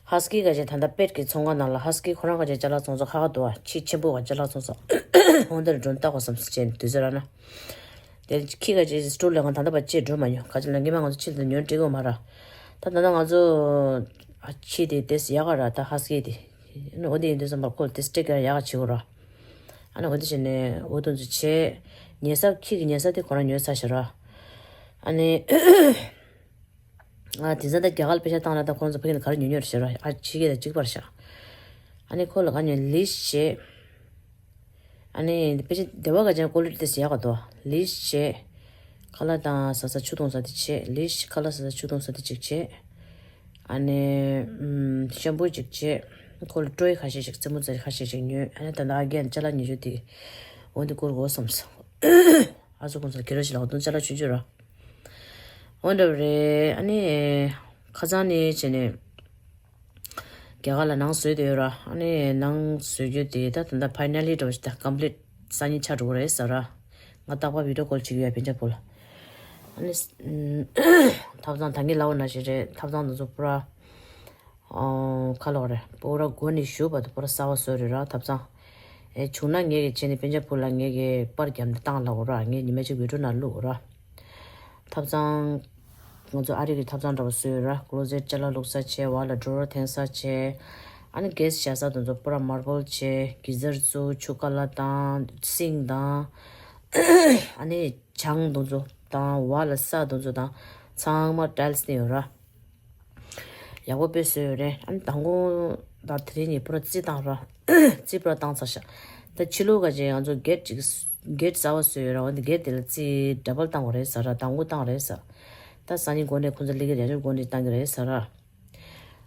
ཧ་སི་ཀི་ག་ཅེ་ད་ལྟ་པེ་ཊི་གི་ཚོང་ཁང་ནང་ལ་ཧ་སི་ཀི་ཁོ་རང་ག་ཅེ་ཅ་ལག་ཚོང་ས་ཁ་ཁ་འདུག་བ། ཁྱི་ཆེན་པོ་ག་ཅ་ལག་ཚོང་ས། འོ་འདིར་འགྲོ་ལྟ་དགོས་བསམ་སོང་བྱས་ནས་དུས་ཚོད་རག་ན། དེ་ཁྱི་ག་ཅེ་སི་ཊོར་ལ་ང་ད་ལྟ་བར་ཅེ་འགྲོ་མ་མྱོང་། ག་ཅེ་ལ་ངེས་མ་ང་ཚོ་ཕྱི་ལ་ཉོན་འགྲིག་གོ་མ་ར། ད་ད་ལྟ་ང་ཚོ་ཨ་ཁྱི་དེ་དེ་ཡག་ག་ར། ད་ཧ་སི་ཀི་དེ་འོ་དེ་ཡིན་དུས་ཙམ་པར་ཁོ་ལ་དེ་སི་ཊེག་ཡག་ག་བྱེད་དགོས་ར། ཨ་ནི་འོ་དེ་བྱས་ནས་འོ་དེ་ཚོ་བྱས། ཉལ་ས་ཁྱི་གི་ཉལ་ས་དེ་ཁོ་རང་ཉོས་ཚར་ཤག་ར། ཨ་ནི། ང་དེང་སང་ད་རྒྱ་གར་ལ་པེ་ཤ་བཏང་ན་ད་ཁོང་ཚོ་ཕ་གི་ནས་ག་རེ་ཉོ་ཉོ་རེད་ཤག་ར། ཨ་ཕྱི་རྒྱལ་དང་གཅིག་པ་རེད་ཤག་ཨ་ནི་ཁོ་ལ་ག་ཉོ་ལིསི་བྱས། ཨ་ནི་པེ་ཤ་དེ་བ་ག་ཅན་ཀོ་ལི་ཊི་དེ་ཡག་ག་འདུག་ལིསི་བྱས། ཁ་ལག་དང་ཟ་ས་ཆུ་འཐུང་ས་དེ་བྱས། ལིསི་ཁ་ལག་ཟ་ས་ཆུ་འཐུང་ས་དེ་གཅིག་བྱས། ཨ་ནི་ཨམ། ཤམ་པུ་གཅིག་བྱས། ཁོ་ལ་སྤྲོ་ཡི་ཁ་ཤས་ཤིག་རྩེད་མོ་རྩེ་ཁ་ཤས་ཤིག་ཉོས། ཨ་ནི་ད་ལྟ་ཨ་རྒན་ཅ་ལག་ཉོ་རྒྱུ་དེ་འོ་འདི་བསྐུར་དགོས་བསམ་སོང་། ཨ་ཚོ་ཁོང་ཚོ་ཁྱེར་རོགས་བྱེད་ལ་འོ་དོན་ཅ་ལག་ཆུང་ཆུང་ར། འོ་འདྲ་བ་རེད། ཨ་ནི་ཁ་སང་ནས་བྱས་ནས་རྒྱ་གར་ལ་ནང་བཟོས་བསྡད་ཡོད་ར། ཨ་ནི་ནང་བཟོས་རྒྱུ་དེ་ད་ད་ལྟ་ཕའི་ནལ་ལི་འདྲ་བ་ཞིག་ད་ཀམ་པི་ལིཊ་སང་ཉིན་ཆགས་འགྲོ་གི་རེད་ཟེར་ར། ང་རྟག་པར་བི་ཌི་ཡོ་ཀོལ་བྱེད་ཀྱི་ཡོད་སྤུན་ཀྱག་བུ་ལ། ཨ་ནི་ཐབ་ཚང་ད་གིན་ལབ་པ་ནང་བཞིན་རེད། ཐབ་ཚང་དེ་ཚོ་པུ་ར། ཨོ། ཁ་ལོག་རེད། པུ་ར་མགོ་ནས་གཞུག་བར་དུ་པུ་ར་གསར་པ་བཟོས་རེད་ར་ཐབ་ཚང་། ཨེ་བྱུང་ན་ངེད་ཀྱི་བྱས་ནས་སྤུན་ཀྱག་བུ་ལ་ངེད་ཀྱི་པར་བརྒྱབ་ནས་བཏང་ལབ་དགོས་ར། ངས་ཉི་མ་གཅིག་བི་ཌི་ཡོ་ནང་བླུག་དགོས་ར། ཐབ་ཚང་། ང་ཚོ་ཨ་རི་གི་ཐབ་ཚང་འདྲ་པོ་བཟོས་ར། ཀློ་ཛེཊ་ཅ་ལག་བླུག་ས་བྱས། འོག་ལ་ཌོ་ར་འཐེན་ས་བྱས། ཨ་ནི་གེ་སི་བཞག་ས་དེ་ཚོ་པུ་ར་མར་བལ་བྱས། གི་ཛར་བཙུགས། ཆུ་ཁ་ལག་དང་སིང་དང་། ཨ་ནི་བྱང་དེ་ཚོ་དང་། འོག་ལ་ས་དེ་ཚོ་དང་། ཚང་མ་ཊའིལ་སི་བསྟན་ཡོད་ར། ཡག་པོ་དཔེ་བཟོས་ཡོད་རེད། ཨ་ནི་མདང་དགོང་དང་དེ་རིང་གཉིས་པུ་ར་རྩིས་བཏང་ར། རྩིས་པུ་ར་བཏང་ཚར་ཤག་ད་ཕྱི་ལོགས་ག་ཅེ་ང་ཚོ་གེ་ཊི་ཅིག་གེ་ཊི་གསར་པ་བཟོས་ཡོད་ར། འོ་འདི་གེ་ཊི་དེ་ལ་རྩིས་ཌབ་བལ་བཏང་དགོས་རེད་ཟེར་ར། མདང་དགོང་བཏང་རེད་ཟེར། ད་སང་ཉིན་འགོ་ནས་ཁོང་ཚོ་སླེབས་ཀྱི་རེད། འགོ་ནས་བཏང་གི་རེད་ཟེར་ར།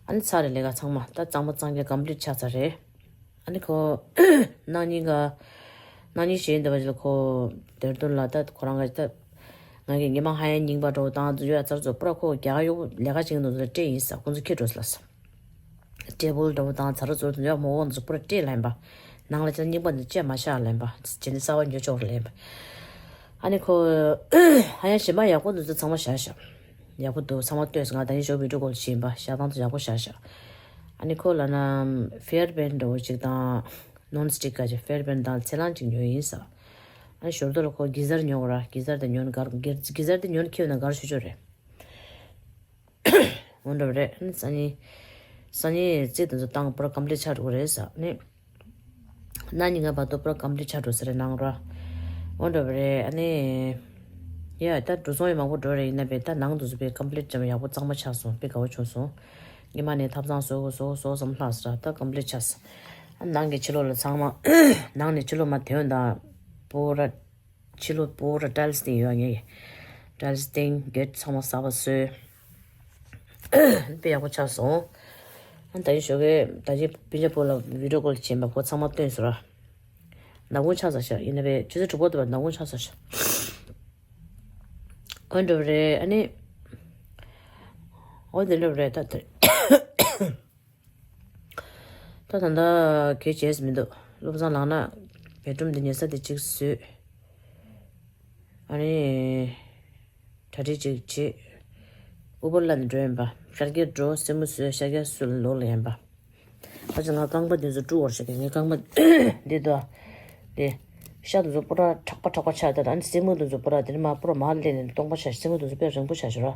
ཨ་ནི་ཚར་རེད་ལས་ཀ་ཚང་མ། ད་གཙང་མ་གཙང་རྐྱང་ཀམ་པི་ལིཊ་ཆགས་ཚར་རེད། ཨ་ནི་ཁོ་གནངས་ཉིན་ག་གནངས་ཉིན་གཞེས་འདེབས་པ་ཅིག་ལ་ཁོ་ལྡེར་ལྡུན་ལ། ད་ཁོ་རང་ག་ད་ང་གི་ཉི་མ་ཧ་ཡང་རྙིང་པ་འགྲོ་བཏང་ཡོད། ཚར་ཚོ་པུ་ར་ཁོ་རྒྱ་གར་གཡོག་པོ་ལས་ཀ་བྱེད་མཁན་དེ་ཚོ་ལ་སྤྲད་ཡིན་ས། ཁོང་ཚོ་ཁྱེར་འགྲོ་ས་ལ་ས། ཊེ་བལ་འགྲོ་བཏང་ཚར་ཚོ་ཡོད་མོ་འོང་ཚོ་པུ་ར་སྤྲད་ལེན་པ། ནང་ལ་ཅང་རྙིང་པ་འདི་བཅད་མ་བཞག་ལེན་པ། བྱས་ནས་གསར་པ་ཉོ་ཆོག་ལེན་པ། ཨ་ནི་ཁོ་ཧ་ཡང་གཞན་པ་ཡག་པོ་འདི་ཚོ་ཚང་མ་བཞག་བཞག་ཡག་པོ་འདུག་ཚང་མ་སྟོན་སོང་། ང་ད་ནི་ཞོ་བི་ཌི་ཡོ་ཀོལ་བྱས་ཡིན་པ། བཞག་སྟངས་ཚོ་ཡག་པོ་བཞག་བཞག་ཨ་ནི་ཁོ་ལ་ན་ཧྥེ་ཡར་བེན་འདྲ་བོ་ཅིག་དང་། ནོན་སི་ཊིག་ག་ཅེ་ཧྥེ་ཡར་བེན་དང་ཚེ་ལང་ཅིག་ཉོས་ཡིན་ས། ཨ་ནི་ཞོར་དུ་ལ་ཁོ་གི་ཛར་ཉོ་དགོས་ར། གི་ཛར་དེ་ཉོན་གར་གི་ཛར་དེ་ཉོན་ཁྱེར་ན་གར་ཆོག་ཆོག་རེད། འོ་འདྲ་བ་རེད། ཨ་ནི་སང་ཉིན་སང་ཉིན་རྩིས་དེ་ཚོ་བཏང་པུ་ར་ཀམ་པི་ལིཊ་ཆགས་འགྲོ་གི་རེད་ས། ཨ་ནི་གནངས་ཉིན་ག་བར་དུ་པུ་ར་ཀམ་པི་ལིཊ་ཆགས་འགྲོ་ས་རེད་ནང་ར། འོ་འདྲ་བ་རེད། ཨ་ནི་ཡ་ད་འགྲོ་སོང་ཡང་མང་པོ་འགྲོ་རེད། ཡིན་ན་བས་ད་ནང་དུ་ཚུད་པའི་ཀམ་པི་ལིཊ་ཅམ་ཡག་པོ་གཙང་མ་ཆགས་སོང་། དཔེ་དགའ་བོ་བྱུང་སོང་། ཉི་མ་ནས་ཐབ་ཚང་བཟོ་དགོས་བཟོ་དགོས་བཟོ་དགོས་བསམ་ལྷག་ས་ར། ད་ཀམ་པི་ལིཊ་ཆགས་སོང་། ཨ་ནང་གི་ཕྱི་ལོགས་ལ་ཚང་མ་ནང་ནས་ཕྱི་ལོགས་མ་ཐོན་དང་པུ་ར། ཕྱི་ལོགས་པུ་ར་ཊའིལ་སི་བཏིང་ཡོད། ངས་ཀྱི་ཊའིལ་སི་བཏིང་། གེ་ཊི་ཚང་མ་གསར་པ་བཟོས། དཔེ་ཡག་པོ་ཆགས་སོང་། ཨ་ད་ཡིན་ཞོགས་ཀས་ད་ཅི་སྤུན་ཀྱག་བུ་ལ་བི་ཌི་ཡོ་ཀོལ་བྱས་པ་ཁོ་ཚང་མ་སྟོན་སོང་ར། ནག་ཁུང་ཆགས་ཚར་ཤག་ཡིན་ན་བས་ཆུ་ཚོད་དྲུག་པ་དུ་བ་ནག་ཁུང་ཆགས་ཚར་ཤག་འོ་འདྲ་བ་རེད། ཨ་ནི་འོ་འདི་འདྲ་བ་རེད། ད་དེ། ད་ད་ལྟ་གལ་བྱས་མི་འདུག་སློབ་ཚན་ལངས་ན་བེད་རུམ་འདི་ཉལ་ས་འདི་གཅིག་བཟོས། ཨ་ནི་གྲ་སྒྲིག་ཅིག་བྱེད། ཨུ་བར་ལ་ནི་འགྲོ་ཡིན་པ། ཤར་རྒྱག་འགྲོ། སེན་མོ་བཟོས། ཤར་རྒྱག་སུ་ལ་ལོག་ལ་ཡིན་པ། ཁ་ཅིག་ང་རྐང་པ་འདི་ཚོ་དཀྲུག་བར་བྱེད་ཀྱི། ངའི་རྐང་པ་འདི་དོ། དེ། ཤ་དེ་ཚོ་པུ་ར་མཁྲེགས་པ་མཁྲེགས་པ་ཆགས། ད་ཨ་ནི་སེན་མོ་དེ་ཚོ་པུ་ར་དེ་ནི་མ་པུ་ར་མར་སླེབས་ནས་སྟོང་པ་ཆགས། སེན་མོ་དེ་ཚོ་དཔེ་རིང་པོ་ཆགས་ཤག་ར།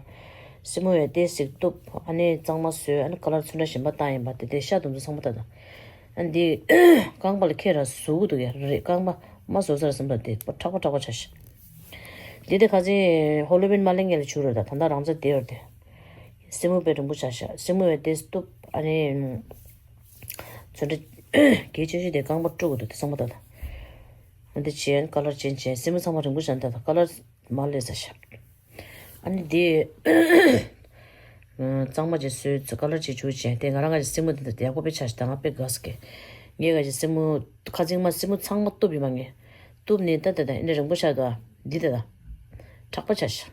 སེན་མོ་ཡང་ཏོག་ཙམ་གཏུབ། ཨ་ནི་གཙང་མ་བཟོས། ཨ་ནི་ཁ་ལར་ཚོན་ཁྲ་གཞན་པ་བཏང་ཡིན་པ། དེ་དེ་ཤ་དེ་ཚོ་ཚང་མ་ད་ད། ཨ་ནི་དེ་རྐང་པ་ལ་ཁྱེར་ར་ཟུག་གི་འདུག་ཡ། རེད། རྐང་པ་མ་བཟོ་ས་ར་སེམས་པ་དེ་མཁྲེགས་པ་མཁྲེགས་པ་ཆགས་ཤག་དེ་དེ་ཁ་སང་ཧོ་ལོ་ཝིན་མ་སླེབས་སྔོན་ལ་བྱུགས་རེད། ད་ད་ལྟ་རང་ཚ་བསྡད་ཡོད་རེད་དེ། སེན་མོ་དཔེ་རིང་པོ་ཆགས་ཤག་སེན་མོ་ཡང་ཏོག་ཙམ་གཏུབ། ཨ་ནི་ཚོན་ཁྲ་གལ་ཆེ་ཤོས་དེ་རྐང་པ་དཀྲུག་དགོས་འདུག་དེ་ཚང་མ་ད་ད། ཨ་འདི་བྱས། ཁ་ལར་ཅན་བྱས། སེན་མོ་ཚང་མ་རིང་པོ་ཆགས། ད་ད་ཁ་ལར་མ་སླེབས་ས་ཤག་ཨ་ནི་དེ་གཙང་མ་ཅིག་བཟོས་ཚེ་ཁ་ལར་ཅིག་བྱུགས་བྱས། དེ་ང་རང་ག་ཅིག་སེན་མོ་དེ་ད་ཡག་པོ་དཔེ་ཆགས་ཤག་ད་ང་དཔེ་དགའ་སོང་གི། ངས་ག་ཅིག་སེན་མོ་ཁ་ཚིག་མ་སེན་མོ་ཚང་མ་གཏུབ་ཡིན་པ། ངས་གཏུབ་ནས་ད་ད་ད་ཨ་ནི་རིང་པོ་ཆགས་འདུག་འདི་ད་ད། དྲག་པོ་ཆགས་ཤག་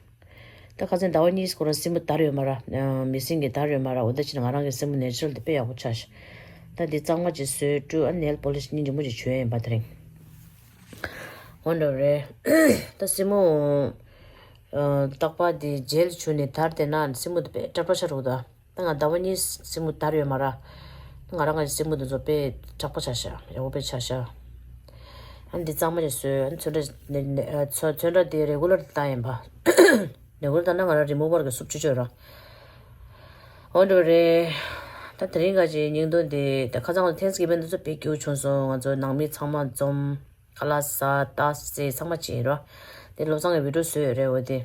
ད་ཁ་སང་ཟླ་བ་གཉིས་སྐོར་ལ་སེན་མོ་དར་ཡོད་མ་ར། མི་སེན་གྱི་དར་ཡོད་མ་ར། འོ་ད་ཕྱིན་ང་རང་གི་སེན་མོ་ནེ་ཅུ་རལ་དེ་དཔེ་ཡག་པོ་ཆགས་ཤག་ད་འདི་གཙང་མ་ཅིག་བཟོས་བཀྲུས། ཨ་ནེལ་པོ་ལིཤ་སྙིང་རྗེ་མོ་ཅིག་བྱུགས་ཡིན་པ་དེ་རིང་། འོ་འདྲ་རེད། ད་སེན་མོ་ཨ་རྟག་པར་འདི་ཇེལ་བྱུགས་ནས་དར་དེ་ན་སེན་མོ་དེ་དཔེ་དྲག་པོ་ཆགས་འདུག་ད་ད་ང་ཟླ་བ་གཉིས་སེན་མོ་དར་ཡོད་མ་ར། ང་རང་གི་སེན་མོ་འདི་ཚོ་དཔེ་དྲག་པོ་ཆགས་ཤག་ཡག་པོ་དཔེ་ཆགས་ཤག་ཨ་འདི་གཙང་མ་ཅིག་བཟོས། ཨ་ཚོན་ཁྲ་ནེ་ནེ་ཨ་ཚོན་ཚོན་ཁྲ་དེ་རེ་གུ་ལར་བཏང་ཡིན་པ། རེ་གུ་ལར་བཏང་ན་ང་རང་རི་མུ་ཝར་གི་སུབ་ཆུ་ཆོད་ར། འོ་འདྲ་རེད། ད་དེ་རིང་ག་ཅིག་སྙིང་དོན་དེ་ད་ཁ་སང་ལ་ཐེངས་གི་བན་དུ་ཚོ་དཔེ་སྐྱིད་པོ་བྱུང་སོང་། ང་ཚོ་ནང་མི་ཚང་མ་འཛོམས། ཁ་ལག་ཟ་ཏ་སེ་ཚང་མ་བྱས་རོ། དེ་བློ་བཟང་གི་བི་ཌིའོ་བཟོས་ཡོད་རེད། འོ་དེ་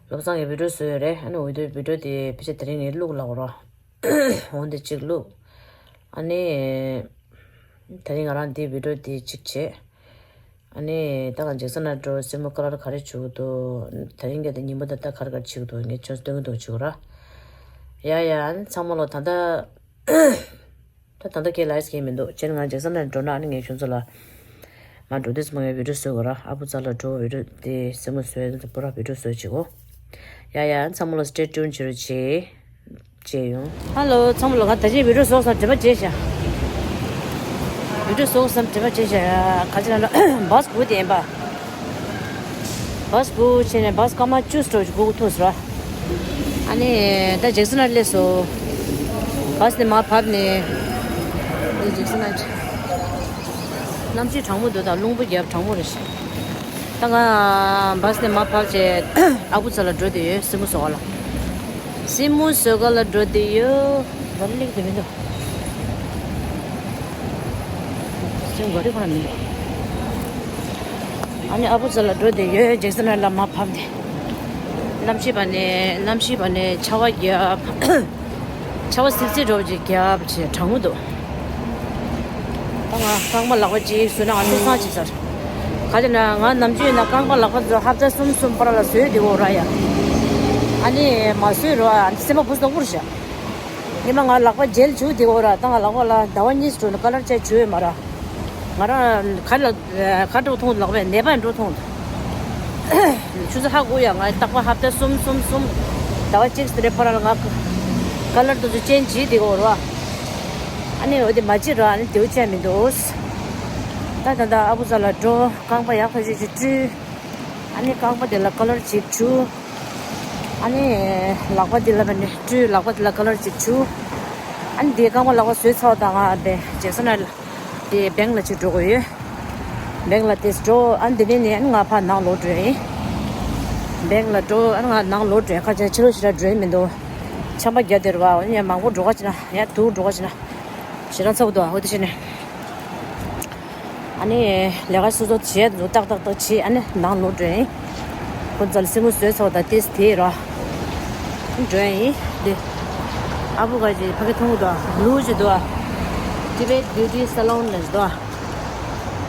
བློ་བཟང་གི་བི་ཌིའོ་བཟོས་ཡོད་རེད། ཨ་ནི་འོ་དེ་བི་ཌིའོ་དེ་ཕལ་ཆེར་དེ་རིང་ངས་བླུག་ལབ་རོ། འོ་དེ་གཅིག་བླུག་ཨ་ནི་དེ་རིང་ང་རང་དེ་བི་ཌིའོ་དེ་གཅིག་བྱས། ཨ་ནི་ད་ང་ཇེག་སན་ལ་འགྲོ། སེན་མོ་ཀ་ལར་ག་རེ་བྱུག་འདུག་དེ་རིང་གི་དེ་ཉིན་མོ་ད་ལྟ་ག་རེ་ག་རེ་བྱུག་འདུག་ངས་ཁྱོད་སྟོན་གི་འདུག་བྱུག་ར། ཡ་ཡ། ཨ་ནི་ཚང་མ་ལོ་ད་ལྟ་ད་ད་ལྟ་ཁྱེད་ལའིབ་སྐྱེལ་མི་འདུག་བྱས་ན་ང་ཇེག་སན་ལ་འགྲོ་ན། ཨ་ནི་ངས་ཁྱོད་ཚོ་ལ་མ་འགྲོ་དུས་ཙམ་པ་ངས་བི་ཌིའོ་བཟོ་དགོས་ར། ཨ་བུ་ཙ་ལ་འགྲོ། བི་ཌིའོ་དེ་སེན་མོ་བཟོས་དེ་ཚོ་པུ་ར་བི་ཌིའོ་བཟོས་བྱེད་གོ། ཡ་ཡ། ཚང་མ་ལོ་སི་ཊེ་ཊུན་བྱེད་རོགས་བྱེད། བྱེད་ཡོང་། ཧ་ལོ། ཚང་མ་ལོ། ང་ད་ཅི་བི་ཌིའོ་བཟོ་བསམ་དྲན་པ་བརྗེད་ཤག་བི་ཌིའོ་བཟོ་བསམ་དྲན་པ་བརྗེད་ཤག་ག་ཅི་ལ་ན་བཱས་སྒུག་དེ་ཡིན་པ། བཱས་སྒུག་བྱས་ནས་བཱས་སྐར་མ་བཅུ་ཙམ་སྒུག་ཐུབ་སོང་ར། ཨ་ནི་ད་ཇེག་སན་ལ་སླེབས་སོང་། བཱས་ནས་མར་བབས་ནས། འདི་ཇེག་སན་ལ། གནམ་གཤིས་གྲང་མོ་འདུག་ད་རླུང་བུ་རྒྱབ་གྲང་མོ་རེད་ཤག་ད་ང་བཱས་ནས་མར་བབས་བྱས་ཨ་བུ་ཙ་ལ་འགྲོ་བསྡད་ཡོད། སེན་མོ་བཟོ་ག་ལ། སེན་མོ་བཟོ་ག་ལ་འགྲོ་བསྡད་ཡོད། ག་རེ་སླེབས་བསྡད་མི་འདུག་སེམས་ག་རེ་ཁོ་ན་མི་འདུག་ཨ་ནི་ཨ་བུ་ཙ་ལ་འགྲོ་བསྡད་ཡོད། ཇེག་སན་ལ་མར་བབས་ནས། གནམ་གཤིས་བ་ནས་གནམ་གཤིས་བ་ནས་ཆར་པ་བརྒྱབ། ཆར་པ་སིབ་སིབ་འདྲ་བོ་ཅིག་བརྒྱབ་བྱས་གྲང་མོ་འདུག་ད་ང་རྐང་པ་ལག་པ་གཅིག་བཟོས་ན་ང་སྤུ་གསང་བྱེད་ཚར། ག་ཅི་ན་ང་ནམ་རྒྱུན་ན་རྐང་པ་ལག་པ་ཚོ་ཧབ་ཏ་གསུམ་གསུམ་བར་ལ་བཟོས་བསྡད་ཡོད་ར་ཡ། ཨ་ནི་མ་བཟོས་རོགས་ཨ་ནི་སེམས་པ་བུ་སྟོང་པོར་བཞག་ཉི་མ་ང་ལག་པ་ཇེལ་བྱུགས་བསྡད་ཡོད་ར། ད་ང་ལག་པ་ལ་ཟླ་བ་གཉིས་འགྲོ་ནས་ཀ་ལར་ཅིག་བྱུགས་ཡོད་མ་ར། ང་རང་ག་ལ་ག་འགྲོ་མཐོང་ལག་པས་ནད་པ་འགྲོ་མཐོང་། ཆུ་ཚོད་ཧ་གོ་ཡ། ང་རྟག་པར་ཧབ་ཏ་གསུམ་གསུམ་གསུམ་ཟླ་བ་གཅིག་ཙམ་རེ་ཕར་ལ་ང་ཀ་ལར་དེ་ཚོ་ཅེན་ཇི་བྱེད་དེ་གོ་ར། ཨ་ནི་འོ་དེ་མ་བྱེད་ར། ཨ་ནི་དེའུ་ཅན་མི་འདུག་ད་ད་ད་ཨ་བུ་ཙ་ལ་འགྲོ། རྐང་པ་ཡག་ཐག་ཆོད་ཅིག་བཀྲུས། ཨ་ནི་རྐང་པ་དེ་ལ་ཀ་ལར་ཅིག་བྱུགས། ཨ་ནི་ལག་པ་དེ་ལ་བ་ནི་བཀྲུས། ལག་པ་དེ་ལ་ཀ་ལར་ཅིག་བྱུགས། ཨ་ནི་དེ་རྐང་པ་ལག་པ་བཟོས་ཚར་བ་དང་ང་དེ་ཇེག་སན་ལ་དེ་བེང་ལ་ཅིག་འགྲོ་དགོས་ཡོད། བེང་ལ་དེ་འགྲོ། ཨ་ནི་དེ་ནས་ནི་ཨ་ནི་ང་ཕར་ནང་ལོག་འགྲོ་ཡིན། བེང་ལ་འགྲོ། ཨ་ནི་ང་ནང་ལོག་འགྲོ་ཡིན། ཁ་ཆེ་ཕྱི་ལོགས་ཞེ་དྲག་འགྲོ་ཡི་མི་འདུག་ཆམ་པ་རྒྱག་བསྡད་རེད་བ། ཨ་ནི་ཡང་མང་པོ་འགྲོ་ག་བྱེད་ན་ཡང་དུག་འགྲོ་ག་བྱེད་ན་ཞེ་དྲག་ཚ་པོ་འདུག་འོ་དེ་བྱས་ནས། ཨ་ནི་ལས་ཀ་སོ་སོ་བྱས་འདུག་ཏག་ཏག་ཏག་བྱས། ཨ་ནི་ནང་ལོག་འགྲོ་ཡིན། ཁོ་ཚོ་ལ་སེན་མོ་བཟོས་ཚར་བ་དང་ཏེས་དེ་ར་འགྲོ་ཡིན། དེ་ཨ་བུ་ག་ཅིག་ཕ་གི་མཐོང་གི་འདུག་ལུ་ཅིག་འདུག Tibet Beauty Salon ལ་འདུག་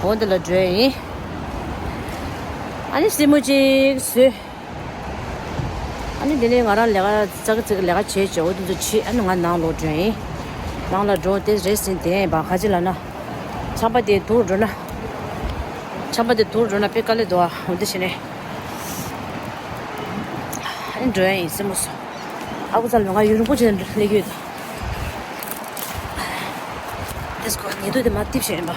འོ་འདི་ལ་འགྲོ་ཡིན། ཨ་ནི་སེན་མོ་ཅིག་བཟོས། ཨ་ནི་དེ་ནས་ང་རང་ལས་ཀ་ཙག་ཙིག་ལས་ཀ་བྱས་བྱས་འོ་དེ་ཚོ་བྱས། ཨ་ནི་ང་ནང་ལོག་འགྲོ་ཡིན། ནང་ལ་འགྲོ་དེ་རེད་ཟིན་དེ་ཡིན་པ་ག་ཅི་ལ་ན། ཆམ་པ་དེ་དུག་འགྲོ་ན། ཆམ་པ་དེ་དུག་འགྲོ་ན་དཔེ་དཀའ་ལས་འདུག་ཨ་འོ་དེ་བྱས་ནས། ཨ་ནི་འགྲོ་ཡ་ཡིན་སེན་མོ་བཟོ། ཨ་ཁུ་ཚ་ལ་ང་ཡུན་རིང་པོ་བྱས་ནས་སླེབས་ཀྱི་ཡོད་ད། Let's go. ཉེ་དུ་དེ་མ་ཏིབ་བྱས་ཡིན་པ།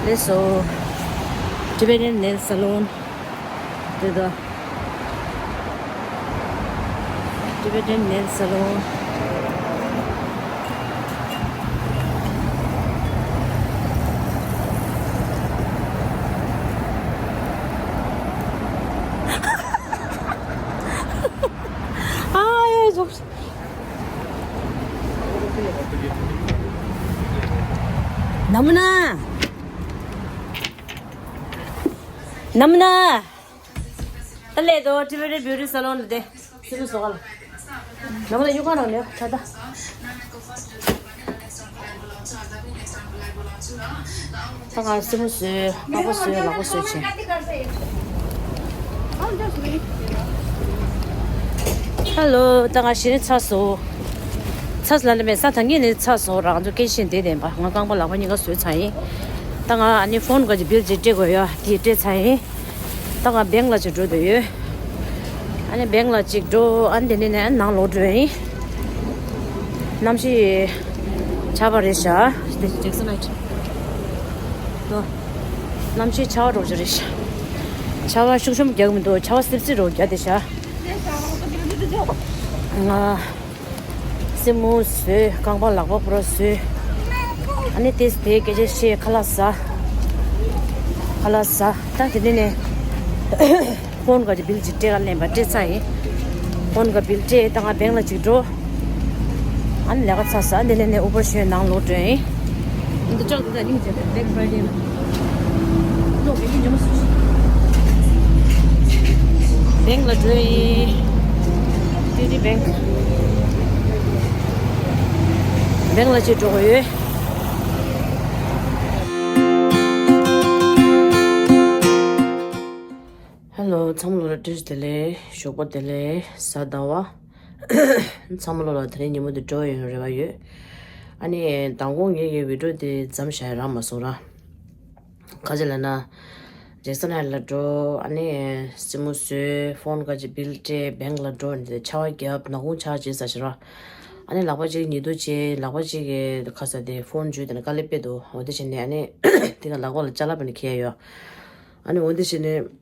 Let's go. Tibetan nail salon. དེ་ད། Tibetan nail salon. ཨ་ཡ་ཟོག་ནམ་ན། ནམ་ན། ད་ལས་དོ་Tibetan Beauty Salon ལ་དེ་སེན་མོ་བཟོ་ག་ལ། ནམ་ན་ཡུ་ག་ནང་ནས་ད་ད། ད་ང་སེན་མོ་བཟོས། པགས་པ་བཟོས། ལག་པ་བཟོས་བྱས། ཧ་ལོ། ད་ང་གཞི་ནས་ཚར་སོང་། ཚར་ལ་ནི་མེད་ས་ཐང་གི་ནས་ཚར་སོང་ར། ང་ཚོ་སྐད་ཆ་བཤད་བསྡད་བསྡད་པ། ང་རྐང་པ་ལག་པ་གཉིས་ཀ་བཟོས་ཚར་ཡིན། ད་ང་ཨ་ནི་ཕོན་ག་ཅིག་བིལ་ཅིག་སྤྲད་དགོས་ཡོད། དེ་སྤྲད་ཚར་ཡིན། ད་ང་བེང་ལ་ཅིག་འགྲོ་འདོད་ཡོད། ཨ་ནི་བེང་ལ་ཅིག་འགྲོ། ཨ་ནི་དེ་ནས་ནས་ནང་ལོག་འགྲོ་ཡིན། གནམ་གཤིས་ཆར་པ་རེད་ཤག་དེ་ཇེག་སན་ལ་ཡིན། ཏོ། གནམ་གཤིས་ཆར་པ་རོགས་ཅིག་རེད་ཤག་ཆར་པ་ཤུགས་ཆེན་པོ་རྒྱག་གི་མི་འདུག་ཆར་པ་སིབ་སིབ་རོགས་རྒྱག་བསྡད་ཤག་ང་སེན་མོ་བཟོས། རྐང་པ་ལག་པ་པུ་ར་བཟོས། ཨ་ནི་ཏེས་དེ་སྐད་ཆ་བཤད། ཁ་ལག་ཟ། ཁ་ལག་ཟ། ད་དེ་ནས་ནས་ཕོན་ག་ཅིག་བིལ་ཅིག་སྤྲད་ག་ལེན་པ་སྤྲད་ཚར་ཡིན། ཕོན་ག་བིལ་སྤྲད། ད་ང་བེང་ལ་ཅིག་འགྲོ། ཨ་ནི་ལས་ཀ་ཚར་ས་དེ་ནས་ནས་ཨུ་བར་ཞོན་ནང་ལོག་འགྲོ་ཡིན། འདི་ཅག་འདི་ད་ཉིན་རྗེས་Black Friday ལ། ལོག་གི་ཉིན་ཉི་མ་སུ་ཞིག་བེང་ལ་འགྲོ་ཡིན། ཏི་ཏི་བེང་། བེང་ལ་ཅིག་འགྲོ་གི་ཡོད། ཧེ་ལོ། ཚང་མ་ལོ་ལ་བཀྲ་ཤིས་བདེ་ལེགས། ཞོགས་པ་བདེ་ལེགས། གཟའ་ཟླ་བ། ཚང་མ་ལོ་ལ་དེ་རིང་ཉིན་མོ་འདི་འགྲོ་ཡོང་རེ་བ་ཡོད། ཨ་ནི་མདང་དགོང་ངེད་ཀྱི་བི་ཌིའོ་འདི་མཚམས་བཞག་ཡ་རག་མ་སོང་ར། ག་ཅི་ལབ་ན། ཇེག་སན་ཧའེཊ་ལ་འགྲོ། ཨ་ནི་སེན་མོ་བཟོས། ཕོན་ག་ཅིག་བིལ་སྤྲད། བེང་ལ་འགྲོ། འདི་ཆར་པ་བརྒྱབ། ནག་ཁུང་ཆར་པ་བྱས་ས་ཞིག་ར། ཨ་ནི་ལག་པ་གཅིག་ཉལ་དུ་བྱས། ལག་པ་གཅིག་གི་ཁ་ས་དེ་ཕོན་འཇུས། དེ་ནས་དཀའ་ལས་དཔེ་འདུག་འོ་དེ་བྱས་ནས་ཨ་ནི་དེ་ག་ལག་པ་ལ་ཅ་ལག་བྱས་ནས་འཁྱེར་ཡོད། ཨ་ནི་འོ་དེ་བྱས་ནས་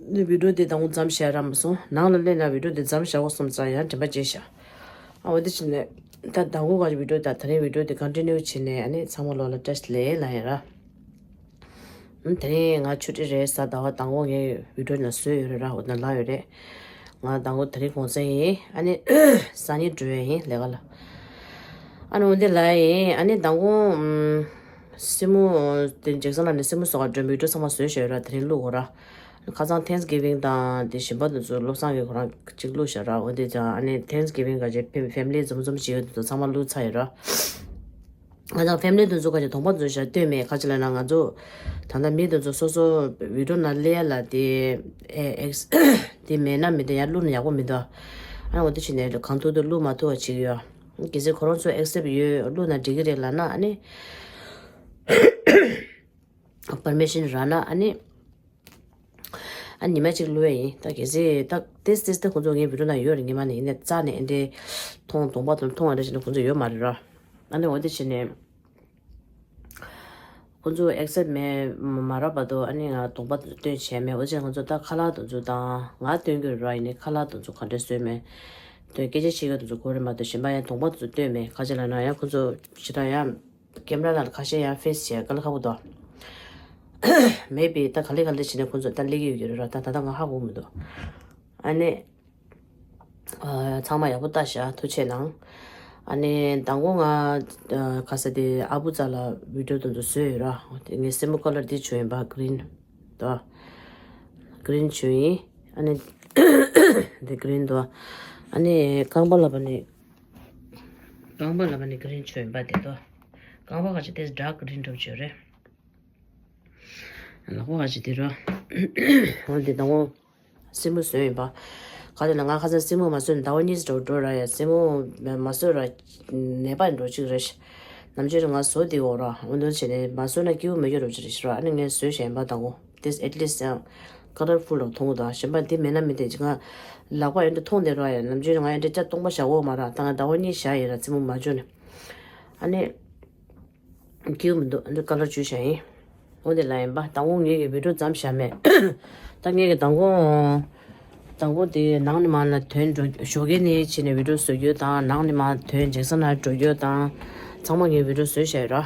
ནི་བི་ཌིའོ་དེ་དང་པོ་མཚམས་བཞག་རག་མ་སོང་། ནང་ལ་སླེབས་ན་བི་ཌིའོ་དེ་མཚམས་བཞག་དགོས་བསམ་ཙང་ཡང་དྲན་པ་བརྗེད་ཤག་ཨ་འོ་དེ་བྱས་ནས་ད་མདང་དགོང་ག་ཅིག་བི་ཌིའོ་དང་དེ་རིང་བི་ཌིའོ་དེ་ཀོན་ཊི་ནིའུ་བྱས་ནས། ཨ་ནི་ཚང་མ་ལོ་ལ་བཀྲ་ཤིས་བདེ་ལེགས་ལབ་ཡ་ར། ཨ་དེ་རིང་ང་ཆུ་ཊི་རེད། གཟའ་ཟླ་བ། མདང་དགོང་ངའི་བི་ཌིའོ་ནང་བཟོས་ཡོད་རེད་ར། འོ་ན་ལབ་ཡོད་རེད། ང་མདང་དགོང་དེ་རིང་གུང་སེང་ཡིན། ཨ་ནི་སང་ཉིན་འགྲོ་ཡ་ཡིན་ལས་ཀ་ལ། ཨ་ནི་འོ་འདི་ལབ་ཡ་ཡིན། ཨ་ནི་མདང་དགོང་ཨམ་སེན་མོ་དེ་ཇེག་སན་ལ་ནས་སེན་མོ་བཟོ་ག་འགྲོ། བི་ཌིའོ་ཚང་མ་བཟོས་བཞག་ཡོད་ར། དེ་རིང་བླུག་དགོས་ར། ཁ་སང་ཐེངས་གི་བིང་དང་དེ་གཞན་པ་དེ་ཚོ་བློ་བཟང་གིས་ཁོ་རང་གཅིག་བླུགས་བཞག་ར། འོ་དེ་ཙང་ཨ་ནི་ཐེངས་གི་བིང་ག་ཅིག་ཕེ་ཕེ་མི་ལི་འཛོམས་འཛོམས་བྱེད་ཡོད་དེ་ཚོ་ཚང་མ་བླུགས་ཚར་ཡོད་ར། ང་ཚང་ཕེ་མི་ལི་དེ་ཚོ་ག་ཅིག་གདོང་པ་དེ་ཚོ་ཞག་སྟོན་མེད། ག་ཅི་ལབ་ན་ང་ཚོ་ད་ལྟ་མི་དེ་ཚོ་སོ་སོ་བི་ཌིའོ་ནང་སླེབས་ཡ་ལ་དེ་ཨེ་ཨེགས་དེ་མེད་ན་མི་འདུག་ཡང་བླུགས་ན་ཡག་པོ་མི་འདུག་ཨ་འོ་དེ་བྱས་ནས་གང་ཐུབ་ཐུབ་བླུགས་མ་ཐུབ་པ་བྱེད་ཀྱི་ཡོད། གལ་སྲིད་ཁོ་རང་ཚོ་ཨེག་སེབ་ཡོད། བླུགས་ན་འགྲིག་གི་རེད་ལབ་ན་ཨ་ནི་པར་མི་ཤན་རག་ན་ཨ་ནི། ཨ་ཉི་མ་གཅིག་བླུག་ཡ་ཡིན། ད་གལ་སྲིད་ད་ཏེས་ཏེས་ཏེ་ཁོང་ཚོ་ངའི་བི་ཌིའོ་ནང་ཡོད་རེད། ཉི་མ་ནས་ཡིན་ནས་རྩ་ནས་ཨེ་འདྲའི་མཐོང་གདོང་པ་དང་མཐོང་བ་འདྲ་བྱས་ནས་ཁོང་ཚོ་ཡོད་མ་རེད་ར། ཨ་ནི་འོ་དེ་བྱས་ནས་ཁོང་ཚོ་ཨེག་སེབ་མེད་མ་རག་བར་དུ་ཨ་ནི་ང་གདོང་པ་དེ་ཚོ་སྟོན་བྱས་མེད། འོ་བྱས་ཁོང་ཚོ་ད་ཁ་ལག་དེ་ཚོ་དང་ང་སྟོན་གྱི་རེད་ར། ཡིན་ནའི་ཁ་ལག་དེ་ཚོ་ག་འདྲ་བཟོས་མེད། དོན་སྐད་ཆ་བཤད་ཡ་དེ་ཚོ་གོ་རེད་མ་གཏོགས་གཞན་པ་ཡང་གདོང་པ་དེ་ཚོ་སྟོན་མེད། ག་ཅི་ལབ་ན་ཡང་ཁོང་ཚོ་ཞེ་དྲག་ཡང་ཀེམ་ར་ནང་ལ་ཁ་ཤས་ཡང་ཕེ་སི་བྱས་དཀའ་ལས་ཁག་པོ་འདུག་མེད་པས་ད་ག་ལེ་ག་ལེ་བྱས་ནས་ཁོང་ཚོ་ད་སླེབས་ཀྱི་ཡོད་ཀྱི་རེད་ར། ད་ད་ལྟ་ང་ཧ་གོ་མི་འདུག་ཨ་ནི། ཨ། ཚང་མ་ཡག་པོ་ལྟ་ཤག་ཐུགས་རྗེ་གནང་། ཨ་ནི་མདང་དགོང་ང་ཨ་ག་ས་དེ་ཨ་བུ་ཙ་ལ་བི་ཌིའོ་དེ་ཚོ་བཟོས་ཡོད་ར། དེ་ངའི་སེན་མོ་ཁ་ལར་འདི་བྱུང་ཡིན་པ། གི་རིན་དོ། གི་རིན་བྱུང་ཡིན། ཨ་ནི་འདི་གི་རིན་དོ། ཨ་ནི་རྐང་པ་ལ་བ་ནི། རྐང་པ་ལ་བ་ནི་གི་རིན་བྱུང་ཡིན་པ་དེ་དོ། རྐང་པ་ག་ཅིག་དེ་ཌརྐ་གི་རིན་འགྲོ་བྱོས་རེད། ལག་པ་ག་ཅིག་དེ་རོ། འོ་འདི་དང་པོ། སེན་མོ་བཟོས་ཡིན་པ། ག་དེ་ལ་ང་ཁ་སང་སེན་མོ་མ་བཟོས་ནས་ཟླ་བ་གཉིས་འགྲོ་འགྲོ་ར་ཡ། སེན་མོ་མ་བཟོས་ར་ནད་པ་འགྲོ་གཅིག་རེད། ནམ་རྒྱུན་ང་བཟོ་དེ་འོ་ར། འོ་འདི་བྱས་ནས་མ་བཟོས་ན་སྐྱིད་པོ་མེད་རྒྱུ་འགྲོ་གཅིག་རེད་ཤི་ར། ཨ་ནི་ངས་བཟོས་བཞག་ཡིན་པ་དང་པོ། This at least ཡང་ཀ་ལར་ཕུལ་ལ་མཐོང་གི་འདུག་གཞན་པ་འདི་མེད་ན་མི་འདེད་ཅིག་ང་ལག་པ་ཡོད་འདྲ་མཐོང་བསྡད་ར་ཡ། ནམ་རྒྱུན་ང་ཡོད་འདྲ་ལྕགས་སྟོང་པ་བཞག་འོ་མ་ར། ད་ང་ཟླ་བ་གཉིས་བཞག་ཡིན་ར་སེན་མོ་མ་བཟོས་ནས། ཨ་ནི། སྐྱིད་པོ་མི་འདུག་ཨ་འདི་ཀ་ལར་བཅུ་བཞག་ཡིན། འོ་དེ་ལ་ཡིན་པ། དང་པོ་ངེད་ཀྱི་བི་ཌིའོ་མཚམས་བཞག་མེད། ད་ངེད་ཀྱི་དང་པོ། དང་པོ་དེ་ནང་ནས་མར་ལ་ཐོན་འགྲོ། ཞོགས་ཀས་ནས་ཕྱིན་ནས་བི་ཌིའོ་བཟོ་རྒྱུ་དང་། ནང་ནས་མར་ཐོན་ཇེག་སན་ལ་འགྲོ་རྒྱུ་དང་། ཚང་མ་ངས་བི་ཌིའོ་བཟོས་བཞག་ཡོད་ར།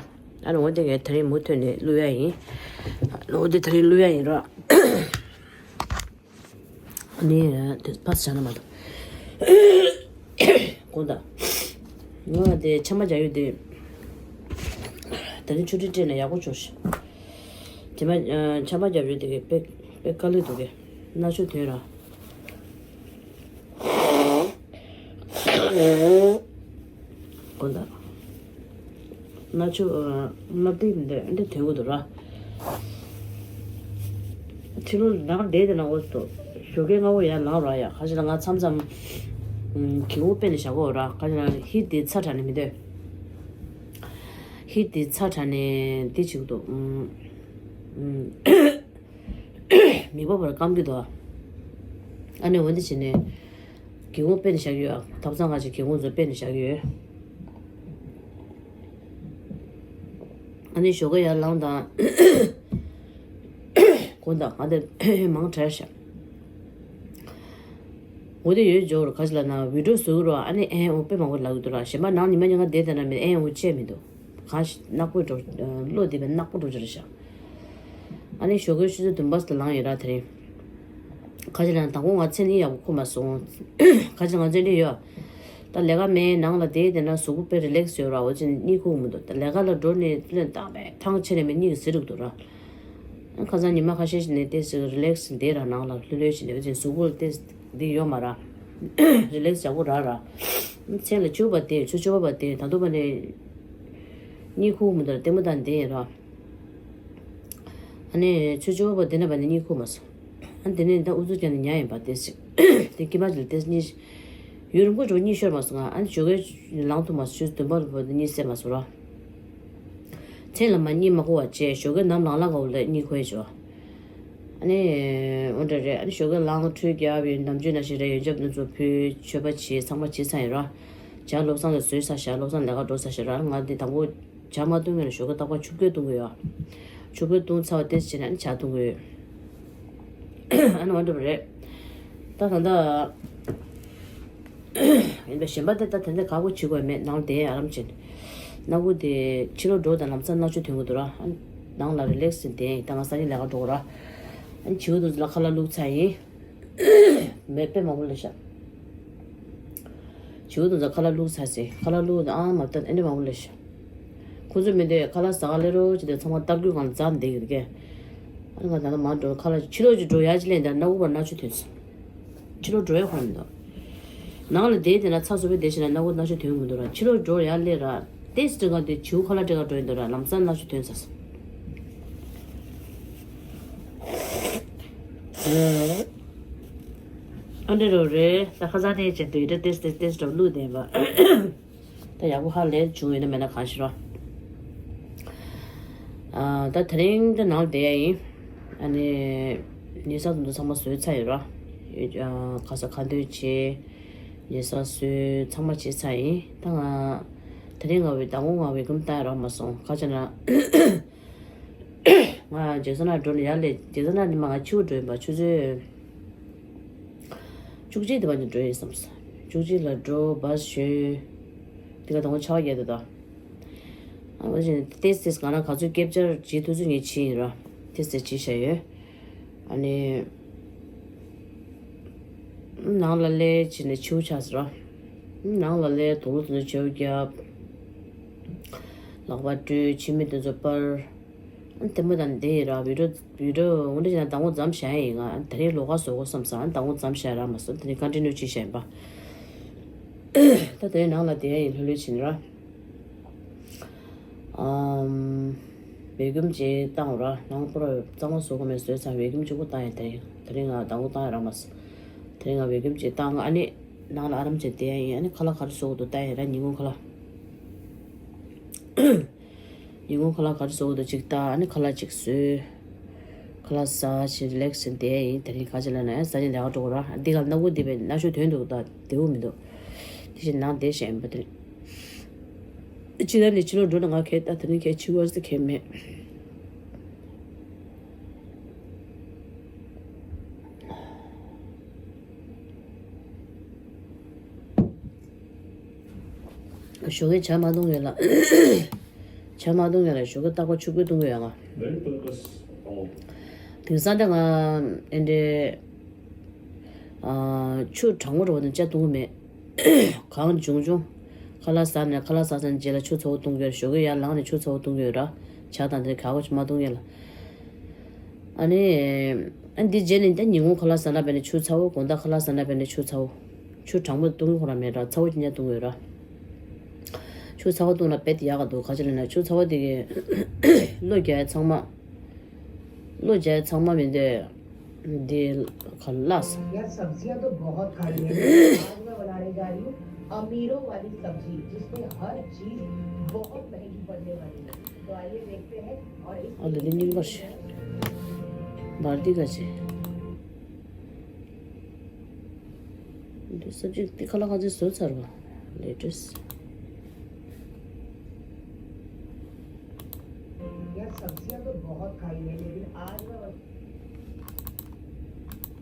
ཨ་ནི་འོ་དེ་ངས་དེ་རིང་མུ་མཐུད་ནས་བླུག་ཡ་ཡིན། འོ་དེ་དེ་རིང་བླུག་ཡ་ཡིན་ར། ནི་དེ་ཕར་བཞག་ན་མ་གཏོགས། དགོངས་དག་ངོ་དེ་ཆམ་པ་རྒྱག་ཡུལ་དེ། དེ་རིང་ཆུ་ཊི་སྤྲད་ན་ཡག་པོ་བྱུང་ཤག་དེ་མ་ཆམ་པ་རྒྱག་ཡུལ་དེ་གི་དཔེ་དཔེ་དཀའ་ལས་འདུག་གི། མནར་ཆུ་ཐོན་ར། དགོངས་དག་མནར་ཆུ། ཨ། མནར་གདུང་འདི་འདི་ཐོན་གྱི་འདུག་ར། ཕྱི་ལོགས་ནང་བསྡད་དེ་ན་འོ་སོ། ཞོགས་ཀའི་སྔ་པོ་ཡར་ལངས་ར་ཡ། ཁ་ཤས་ལ་ང་མཚམས་མཚམས། ཨུམ། གྱོང་པོ་དཔེ་ནས་བཞག་གོ་ར། ཁ་ཤས་ལ་ཧིཊ་དེ་ཚ་དྲགས་ནས་མི་འདོད། ཧིཊ་དེ་ཚ་དྲགས་ནས་འདི་བྱེད་ཀྱི་འདུག་ཨུམ། མི་བབ་པར་སྐམ་གི་འདུག་ཨ་ནི་འོན་ཏེ་བྱས་ནས་སྒེའུ་ཁུང་སྤེལ་ནས་བཞག་གི་ཡོད། ཐབ་ཚང་ཁ་ཅིག་སྒེའུ་ཁུང་ཚོ་སྤེལ་ནས་བཞག་གི་ཡོད། ཨ་ནི་ཞོགས་ཀ་ཡར་ལངས་དང་། དགོང་དག་ང་དེ་མང་དྲགས་ཤག་འོ་དེ་ཡོད་འཇོག་རུ་ག་ཅི་ལ་ན་བི་ཌིའོ་བཟོ་གི་རོགས། ཨ་ནི་ཨེ་འོ་དཔེ་མང་པོ་ལབ་གི་འདུག་ར། གཞན་པ་ནང་ཉི་མ་ཉིན་ག་བསྡད་བསྡད་ན་མི་ཨེ་འོ་བཅད་མི་འདུག་གང་ཞིག་ནག་པོ་འགྲོ། བློ་བདེ་བའི་ནག་པོ་འགྲོ་རྒྱུ་རེད་ཤག་ཨ་ནི་ཞོགས་ཀའི་ཆུ་ཚོད་བདུན་པ་ཙམ་ལངས་ཡོད་ར་དེ་རིང་། ག་ཅི་ལ་ན་དང་པོ་ང་མཚན་ནི་ཡག་པོ་ཁུག་མ་སོང་། ག་ཅི་ང་མཚན་འདྲི་ཡོད། ད་ལས་ཀ་མེད་ནང་ལ་བསྡད་བསྡད་ན་གཟུགས་པོ་དཔེ་རི་ལེག་སི་ཡོད་ར། འོ་ཅི་གཉིད་ཁུག་མི་འདུག་ད་ལས་ཀ་ལ་འགྲོ་ནས་ལོན་བཏང་བས་ཐང་ཆད་ནས་མི་གཉིད་ཀྱི་ཟེར་རུག་འདུག་ར། ཁ་སང་ཉི་མ་ཁ་ཤས་ཤིག་ནས་ཏོག་ཙམ་རི་ལེག་སི་བསྡད་ར། ནང་ལ་ལྷོད་ལྷོད་བྱས་ནས་འོ་ཅི་གཟུགས་པོ་ལ་ཏོག་ཙམ་འདི་ཡོད་མ་ར། རི་ལེག་སི་ཡག་པོ་རག་ར། མཚན་ལ་བཅུ་པ་བསྡད། ཆུ་ཚོད་བཅུ་པ་བསྡད། ད་དུང་པ་ནས་གཉིད་ཁུག་མི་འདུག་ལྟད་མོ་ལྟ་བསྡད་ཡིན་ར། ཨ་ནི་ཆུ་ཚོད་བཅུ་པ་བསྡད་ན་པ་ནས་གཉིད་ཁུག་མ་སོང་། ཨ་ནི་དེ་ནས་ད་ཨུ་ཚུགས་རྒྱག་ནས་ཉལ་ཡིན་པ་ཏོག་ཙམ། དེ་ཀི་མ་ཅིག་ལ་ཏོག་ཙམ་གཉིད། ཡུན་རིང་པོ་འགྲོ་གཉིད་ཤོར་མ་སོང་ང་། ཨ་ནི་ཞོགས་ཀའི་ལངས་ཐུབ་མ་སོང་། ཆུ་ཚོད་བདུན་པ་ལ་བབས་ཏེ་གཉིད་སད་མ་སོང་ར། མཚན་ལ་མ་གཉིད་མ་ཁུག་པ་བྱས། ཞོགས་ཀའི་ནམ་ལངས་ལངས་ག་བ་ལ་གཉིད་ཁུག་ཡ་བྱས། ཨ་ནི་འོ་འདྲ་རེད། ཨ་ནི་ཞོགས་ཀའི་ལངས་ཁྲུས་རྒྱབ་ཡོད། ནམ་རྒྱུན་ནང་བཞིན་རེད། ཡོན་ཆབ་དེ་ཚོ་ཕུལ། མཆོད་པ་བྱས། ཚང་མ་བྱས་ཚར་ཡིན་ར། ཇ་བློ་བཟང་ལ་བཟོས་ཚར་ཤག་བློ་བཟང་ལས་ཀ་འགྲོ་ཚར་ཤག་ར། ང་འདི་དང་པོ་ཇ་མ་བཏུང་སྔོན་ལ་ཞོགས་ཀ་རྟག་པར་ཆུ་ཁོལ་བཏུང་གི་ཡོད། ཆུ་ཁོལ་བཏུང་ཚར་བ་ཏོག་ཙམ་བྱས་ནས་ཨ་ནི་ཇ་འཐུང་གི་ཡོད། ཨ་ནི་འོ་འདྲ་རེད། ད་ད་ལྟ་ཡིན་པ་གཞན་པ་དེ་ད་དེ་འདྲ་ཁག་པོ་བྱེད་དགོས་མེད། ནང་དེ་ཨ་རམ་བྱས་ནས་ནག་པོ་དེ་ཕྱི་ལོགས་འགྲོ་དང་ལམ་སང་མནར་གཅོད་ཐོན་གི་འདུག་ར། ཨ་ནི་ནང་ལ་རི་ལེག་སི་བྱས་ནས་ད་ང་སང་ཉིན་ལས་ཀ་འགྲོ་དགོས་ར། ཨ་ནི་བྱིའུ་དེ་ཚོ་ལ་ཁ་ལག་བླུགས་ཚར་ཡིན། མེད་དཔེ་མང་པོ་ལས་ཤག་བྱིའུ་དེ་ཚོ་ཁ་ལག་བླུགས་ཚར་ཟིན། ཁ་ལག་བླུགས་དང་ཨང་མ་བཏབ་ཨེ་འདྲ་མང་པོ་ལས་ཤག་ཁོ་ཚོ་མི་འདོད་ཁ་ལག་ཟ་ག་སླེབས་རོགས་བྱས་ཏེ་ཚང་མ་སྟབས་ཀྱུ་སྒང་ལ་འཛེགས་བསྡད་ཀྱི་འདུག་གས། ཨ་ནི་ང་ད་ལྟ་མར་འགྲོ། ཁ་ལག་ཕྱི་ལོགས་ཅིག་འགྲོ་ཡ་ཅིག་སླེབས་དང་ནག་པོ་བར་མནར་གཅོད་ཐོན་སོང་། ཕྱི་ལོགས་འགྲོ་ཡ་ཁོ་མི་འདུག་ནང་ལ་བསྡད་དེ་ན་ཚ་སོ་པའི་བསྡད་བྱས་ན་ནག་པོ་མནར་གཅོད་ཐོན་མི་འདུག་ར། ཕྱི་ལོགས་འགྲོ་ཡ་སླེབས་ར། ཏེས་ཏེ་ག་དེ་བྱིའུ་ཁ་ལག་སྤྲད་ག་འགྲོ་ཡིན་འདུག་ར། ལམ་སང་མནར་གཅོད་ཐོན་ཚར་སོང་། ཨ་འདྲ་རོ་རེད། ད་ཁ་སང་ནས་བྱས་འདུག་ཡིན་ད་ཏེས་ཏེས་ཏེས་འགྲོ་བླུགས་བསྡད་པ། ད་ཡག་པོ་ཧ་ལས་བྱུང་ཡོད་ན་མེད་ན་གང་ཤེས་རོ། ཨ་ད་དེ་རིང་ད་ནང་ལ་བསྡད་ཡ་ཡིན། ཨ་ནི་ཉལ་ས་དེ་ཚོ་ཚང་མ་བཟོས་ཚར་ཡོད་རོ། ཨ་ཁ་ས་ཁ་འདོན་བྱས། ཉལ་ས་བཟོས། ཚང་མ་བྱས་ཚར་ཡིན། ད་ང་དེ་རིང་ང་བའི་ཟླ་ངོ་ང་བའི་ཀུམ་བཏང་ཡ་རག་མ་སོང་། ག་ཅི་ན། ང་རྒྱལ་ས་ན་འགྲོ་ནས་ཡར་སླེབས། རྒྱལ་ས་ན་ནི་མ་ང་ཕྱི་པོ་འགྲོ་ཡིན་པ། ཆུ་ཚོད་བཅུ་གཅིག་དེ་བ་ནས་འགྲོ་ཡིན་བསམས། བཅུ་གཅིག་ལ་འགྲོ། བཱས་ཞོན། དེ་ག་དང་པོ་ཆར་པ་རྒྱག་དེ་ད། ཨ་ནི་ཏེས་ཏེས་ང་རང་ག་ཚོད་སྐད་ཆ་བྱེད་ཐུབ་ཚོད་ངས་བྱས་ཡིན་ར། ཏེས་ཏེས་བྱས་བཞག་ཡོད། ཨ་ནི། ནང་ལ་སླེབས་བྱས་ནས་ཕྱི་པོ་ཆགས་ཟེར་ར། ནང་ལ་སླེབས་དུག་ལོག་དེ་ཚོ་བྱེའུ་བརྒྱབ། ལག་པ་བཀྲུས། ཕྱི་མིག་དེ་ཚོ་སྤར། ཨ་དེ་མོ་དང་འདི་ར་བི་ཌིའོ་བི་ཌིའོ་འོ་འདྲ་བྱས་ན་ཟླ་ངོ་མཚམས་བཞག་ཡིན། ང་དེ་རིང་ལོགས་ཀ་བཟོ་དགོས་བསམ་སོང་། ཨ་ཟླ་ངོ་མཚམས་བཞག་རག་མ་སོང་། དེ་རིང་ཀོན་ཊི་ནིའུ་བྱས་བཞག་ཡིན་པ། ད་དེ་རིང་ནང་ལ་བསྡད་ཡ་ཡིན། ལྷོད་ལྷོད་བྱས་ནས་ར། ཨམ། བེ་ཀུམ་ཅིག་བཏང་ར། ནང་པོ་ར་གཙང་མ་བཟོ་དགོས་མེད་བཟོས་ཚར། བེ་ཀུམ་གཅིག་པོ་བཏང་ཡ། དེ་རིང་དེ་རིང་ང་ཟླ་ངོ་བཏང་ཡ་རག་མ་སོང་། དེ་རིང་ང་བེ་ཀུམ་ཅིག་བཏང་། ཨ་ནི་ནང་ལ་ཨ་རམ་བྱས་བསྡད་ཡ་ཡིན། ཨ་ནི་ཁ་ལག་ག་རེ་བཟོ་དགོས་འདུག་བལྟ་ཡ་ར། ཉིན་གུང་ཁ་ལག་ཉིན་གུང་ཁ་ལག་ག་རེ་བཟོ་དགོས་འདུག་ཅིག་བལྟ། ཨ་ནི་ཁ་ལག་ཅིག་བཟོས། ཁ་ལག་ཟ་བྱས་རི་ལེག་སི་བྱས་བསྡད་ཡ་ཡིན། དེ་རིང་ག་ཅི་ལབ་ན་ཡང་ཟ་ནས་ལས་ཀ་འགྲོ་དགོས་ར། འདི་ག་ནག་པོ་འདི་བས་མནར་གཅོད་ཐོན་འདུག་ད་བདེ་པོ་མི་འདུག་དེ་བཞིན་ནང་བསྡད་བཞག་ཡིན་པ་དེ་རེད། ཕྱི་ཟླ་ནས་ཕྱི་ལོགས་འགྲོ་ན་ང་གས་ད་དེ་ནས་གས་ཕྱི་བར་ཟེར་གས་མེད། ཞོགས་ཀས་ཇ་མ་བཏུང་ཡོད་ལ། ཇ་མ་བཏུང་ཡོད་ལ། ཞོགས་ཀས་རྟག་པར་ཆུ་ཁོལ་བཏུང་གི་ཡོད་ང་། དེང་སང་ད་ང་ཨེ་འདྲའི་ཆུ་གྲང་མོ་འདྲ་བོ་དང་ཇ་བཏུང་གི་མེད། གང་བྱུང་བྱུང་། ཁ་ལག་ཟ་ནས་ཁ་ལག་ཟ་ཟིན་རྗེས་ལ་ཆུ་ཚ་བོ་བཏུང་གི་ཡོད། ཞོགས་ཀས་ཡར་ལངས་ནས་ཆུ་ཚ་བོ་བཏུང་གི་ཡོད་ར། ཇ་དང་དེ་ག་གོ་ཅིག་མ་བཏུང་ཡོད་ལ། ཨ་ནི། ཨ་འདི་རྗེས་ནས་ད་ཉིན་གུང་ཁ་ལག་ཟ་ན་བས་ནས་ཆུ་ཚ་བོ། དགོང་དག་ཁ་ལག་ཟ་ན་བས་ནས་ཆུ་ཚ་བོ། ཆུ་གྲང་མོ་བཏུང་གི་ཁོ་རང་མེད་ར། ཚ་བོ་ཅིག་ཉར་བཏུང་གི་ཡོད་ར། ཆུ་ཚ་བོ་བཏུང་ན་རྦད་དེ་ཡག་ག་འདུག་ག་ཅི་ལབ་ན་ཆུ་ཚ་བོ་དེ་གིས་གློ་རྒྱག་ཡ་ཚང་མ། གློ་རྒྱག་ཡ་ཚང་མ་མི་འདོད། འདི་ག་ལགས། अमीरों वाली सब्जी, जिसमें हर चीज बहुत महंगी पड़ने वाली है। तो आइए देखते हैं और इस ཨ་ལ་ལི་ཉིན་པར་ཤེ། འབར་འདི་ག་ཆེ། འདི་སབ་ཇི་འདི་ཁ་ལག་ག་ཚོད་བཟོས་ཚར་བ། ལེ་ཊེས། यार, सब्जियां तो बहुत खाई है, लेकिन आज मैं बस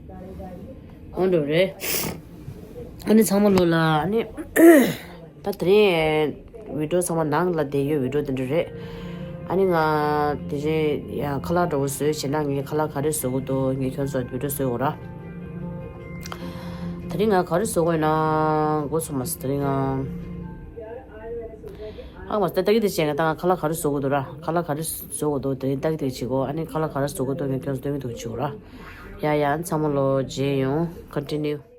दाने जा रही हूँ। ཨོ་འགྲོ་རེད། ཨ་ནི་ཚང་མ་ལོ་ལ་ཨ་ནི་ད་དེ་རིང་བི་ཌིའོ་ཚང་མ་ནང་ལ་བསྡད་ཡོད། བི་ཌིའོ་དེ་འདྲ་རེད། ཨ་ནི་ང་དེ་རིང་ཡང་ཁ་ལག་འདྲ་བོ་བཟོས་བྱས་ན། ངས་ཁ་ལག་ག་རེ་བཟོ་གི་འདུག་ངས་ཁྱོད་ཚོ་བི་ཌིའོ་བཟོས་ཡོད་ར། དེ་རིང་ང་ག་རེ་བཟོ་དགོས་ན་མགོ་ཚོས་མ་སོང་། དེ་རིང་ང་ཨ་མ་ད་ལྟ་གི་དེ་བྱས་ང་ད་ང་ཁ་ལག་ག་རེ་བཟོ་དགོས་འདུག་ར། ཁ་ལག་ག་རེ་བཟོ་དགོས་འདུག་དེ་རིང་ད་གི་དེ་བྱེད་དགོས། ཨ་ནི་ཁ་ལག་ག་རེ་བཟོ་དགོས་འདུག་ངས་ཁྱོད་ཚོ་སྟོན་གི་འདུག་བྱེད་དགོས་ར། ཡ་ཡ། ཨ་ནི་ཚང་མ་ལོ་མཇལ་ཡོང་། Continue།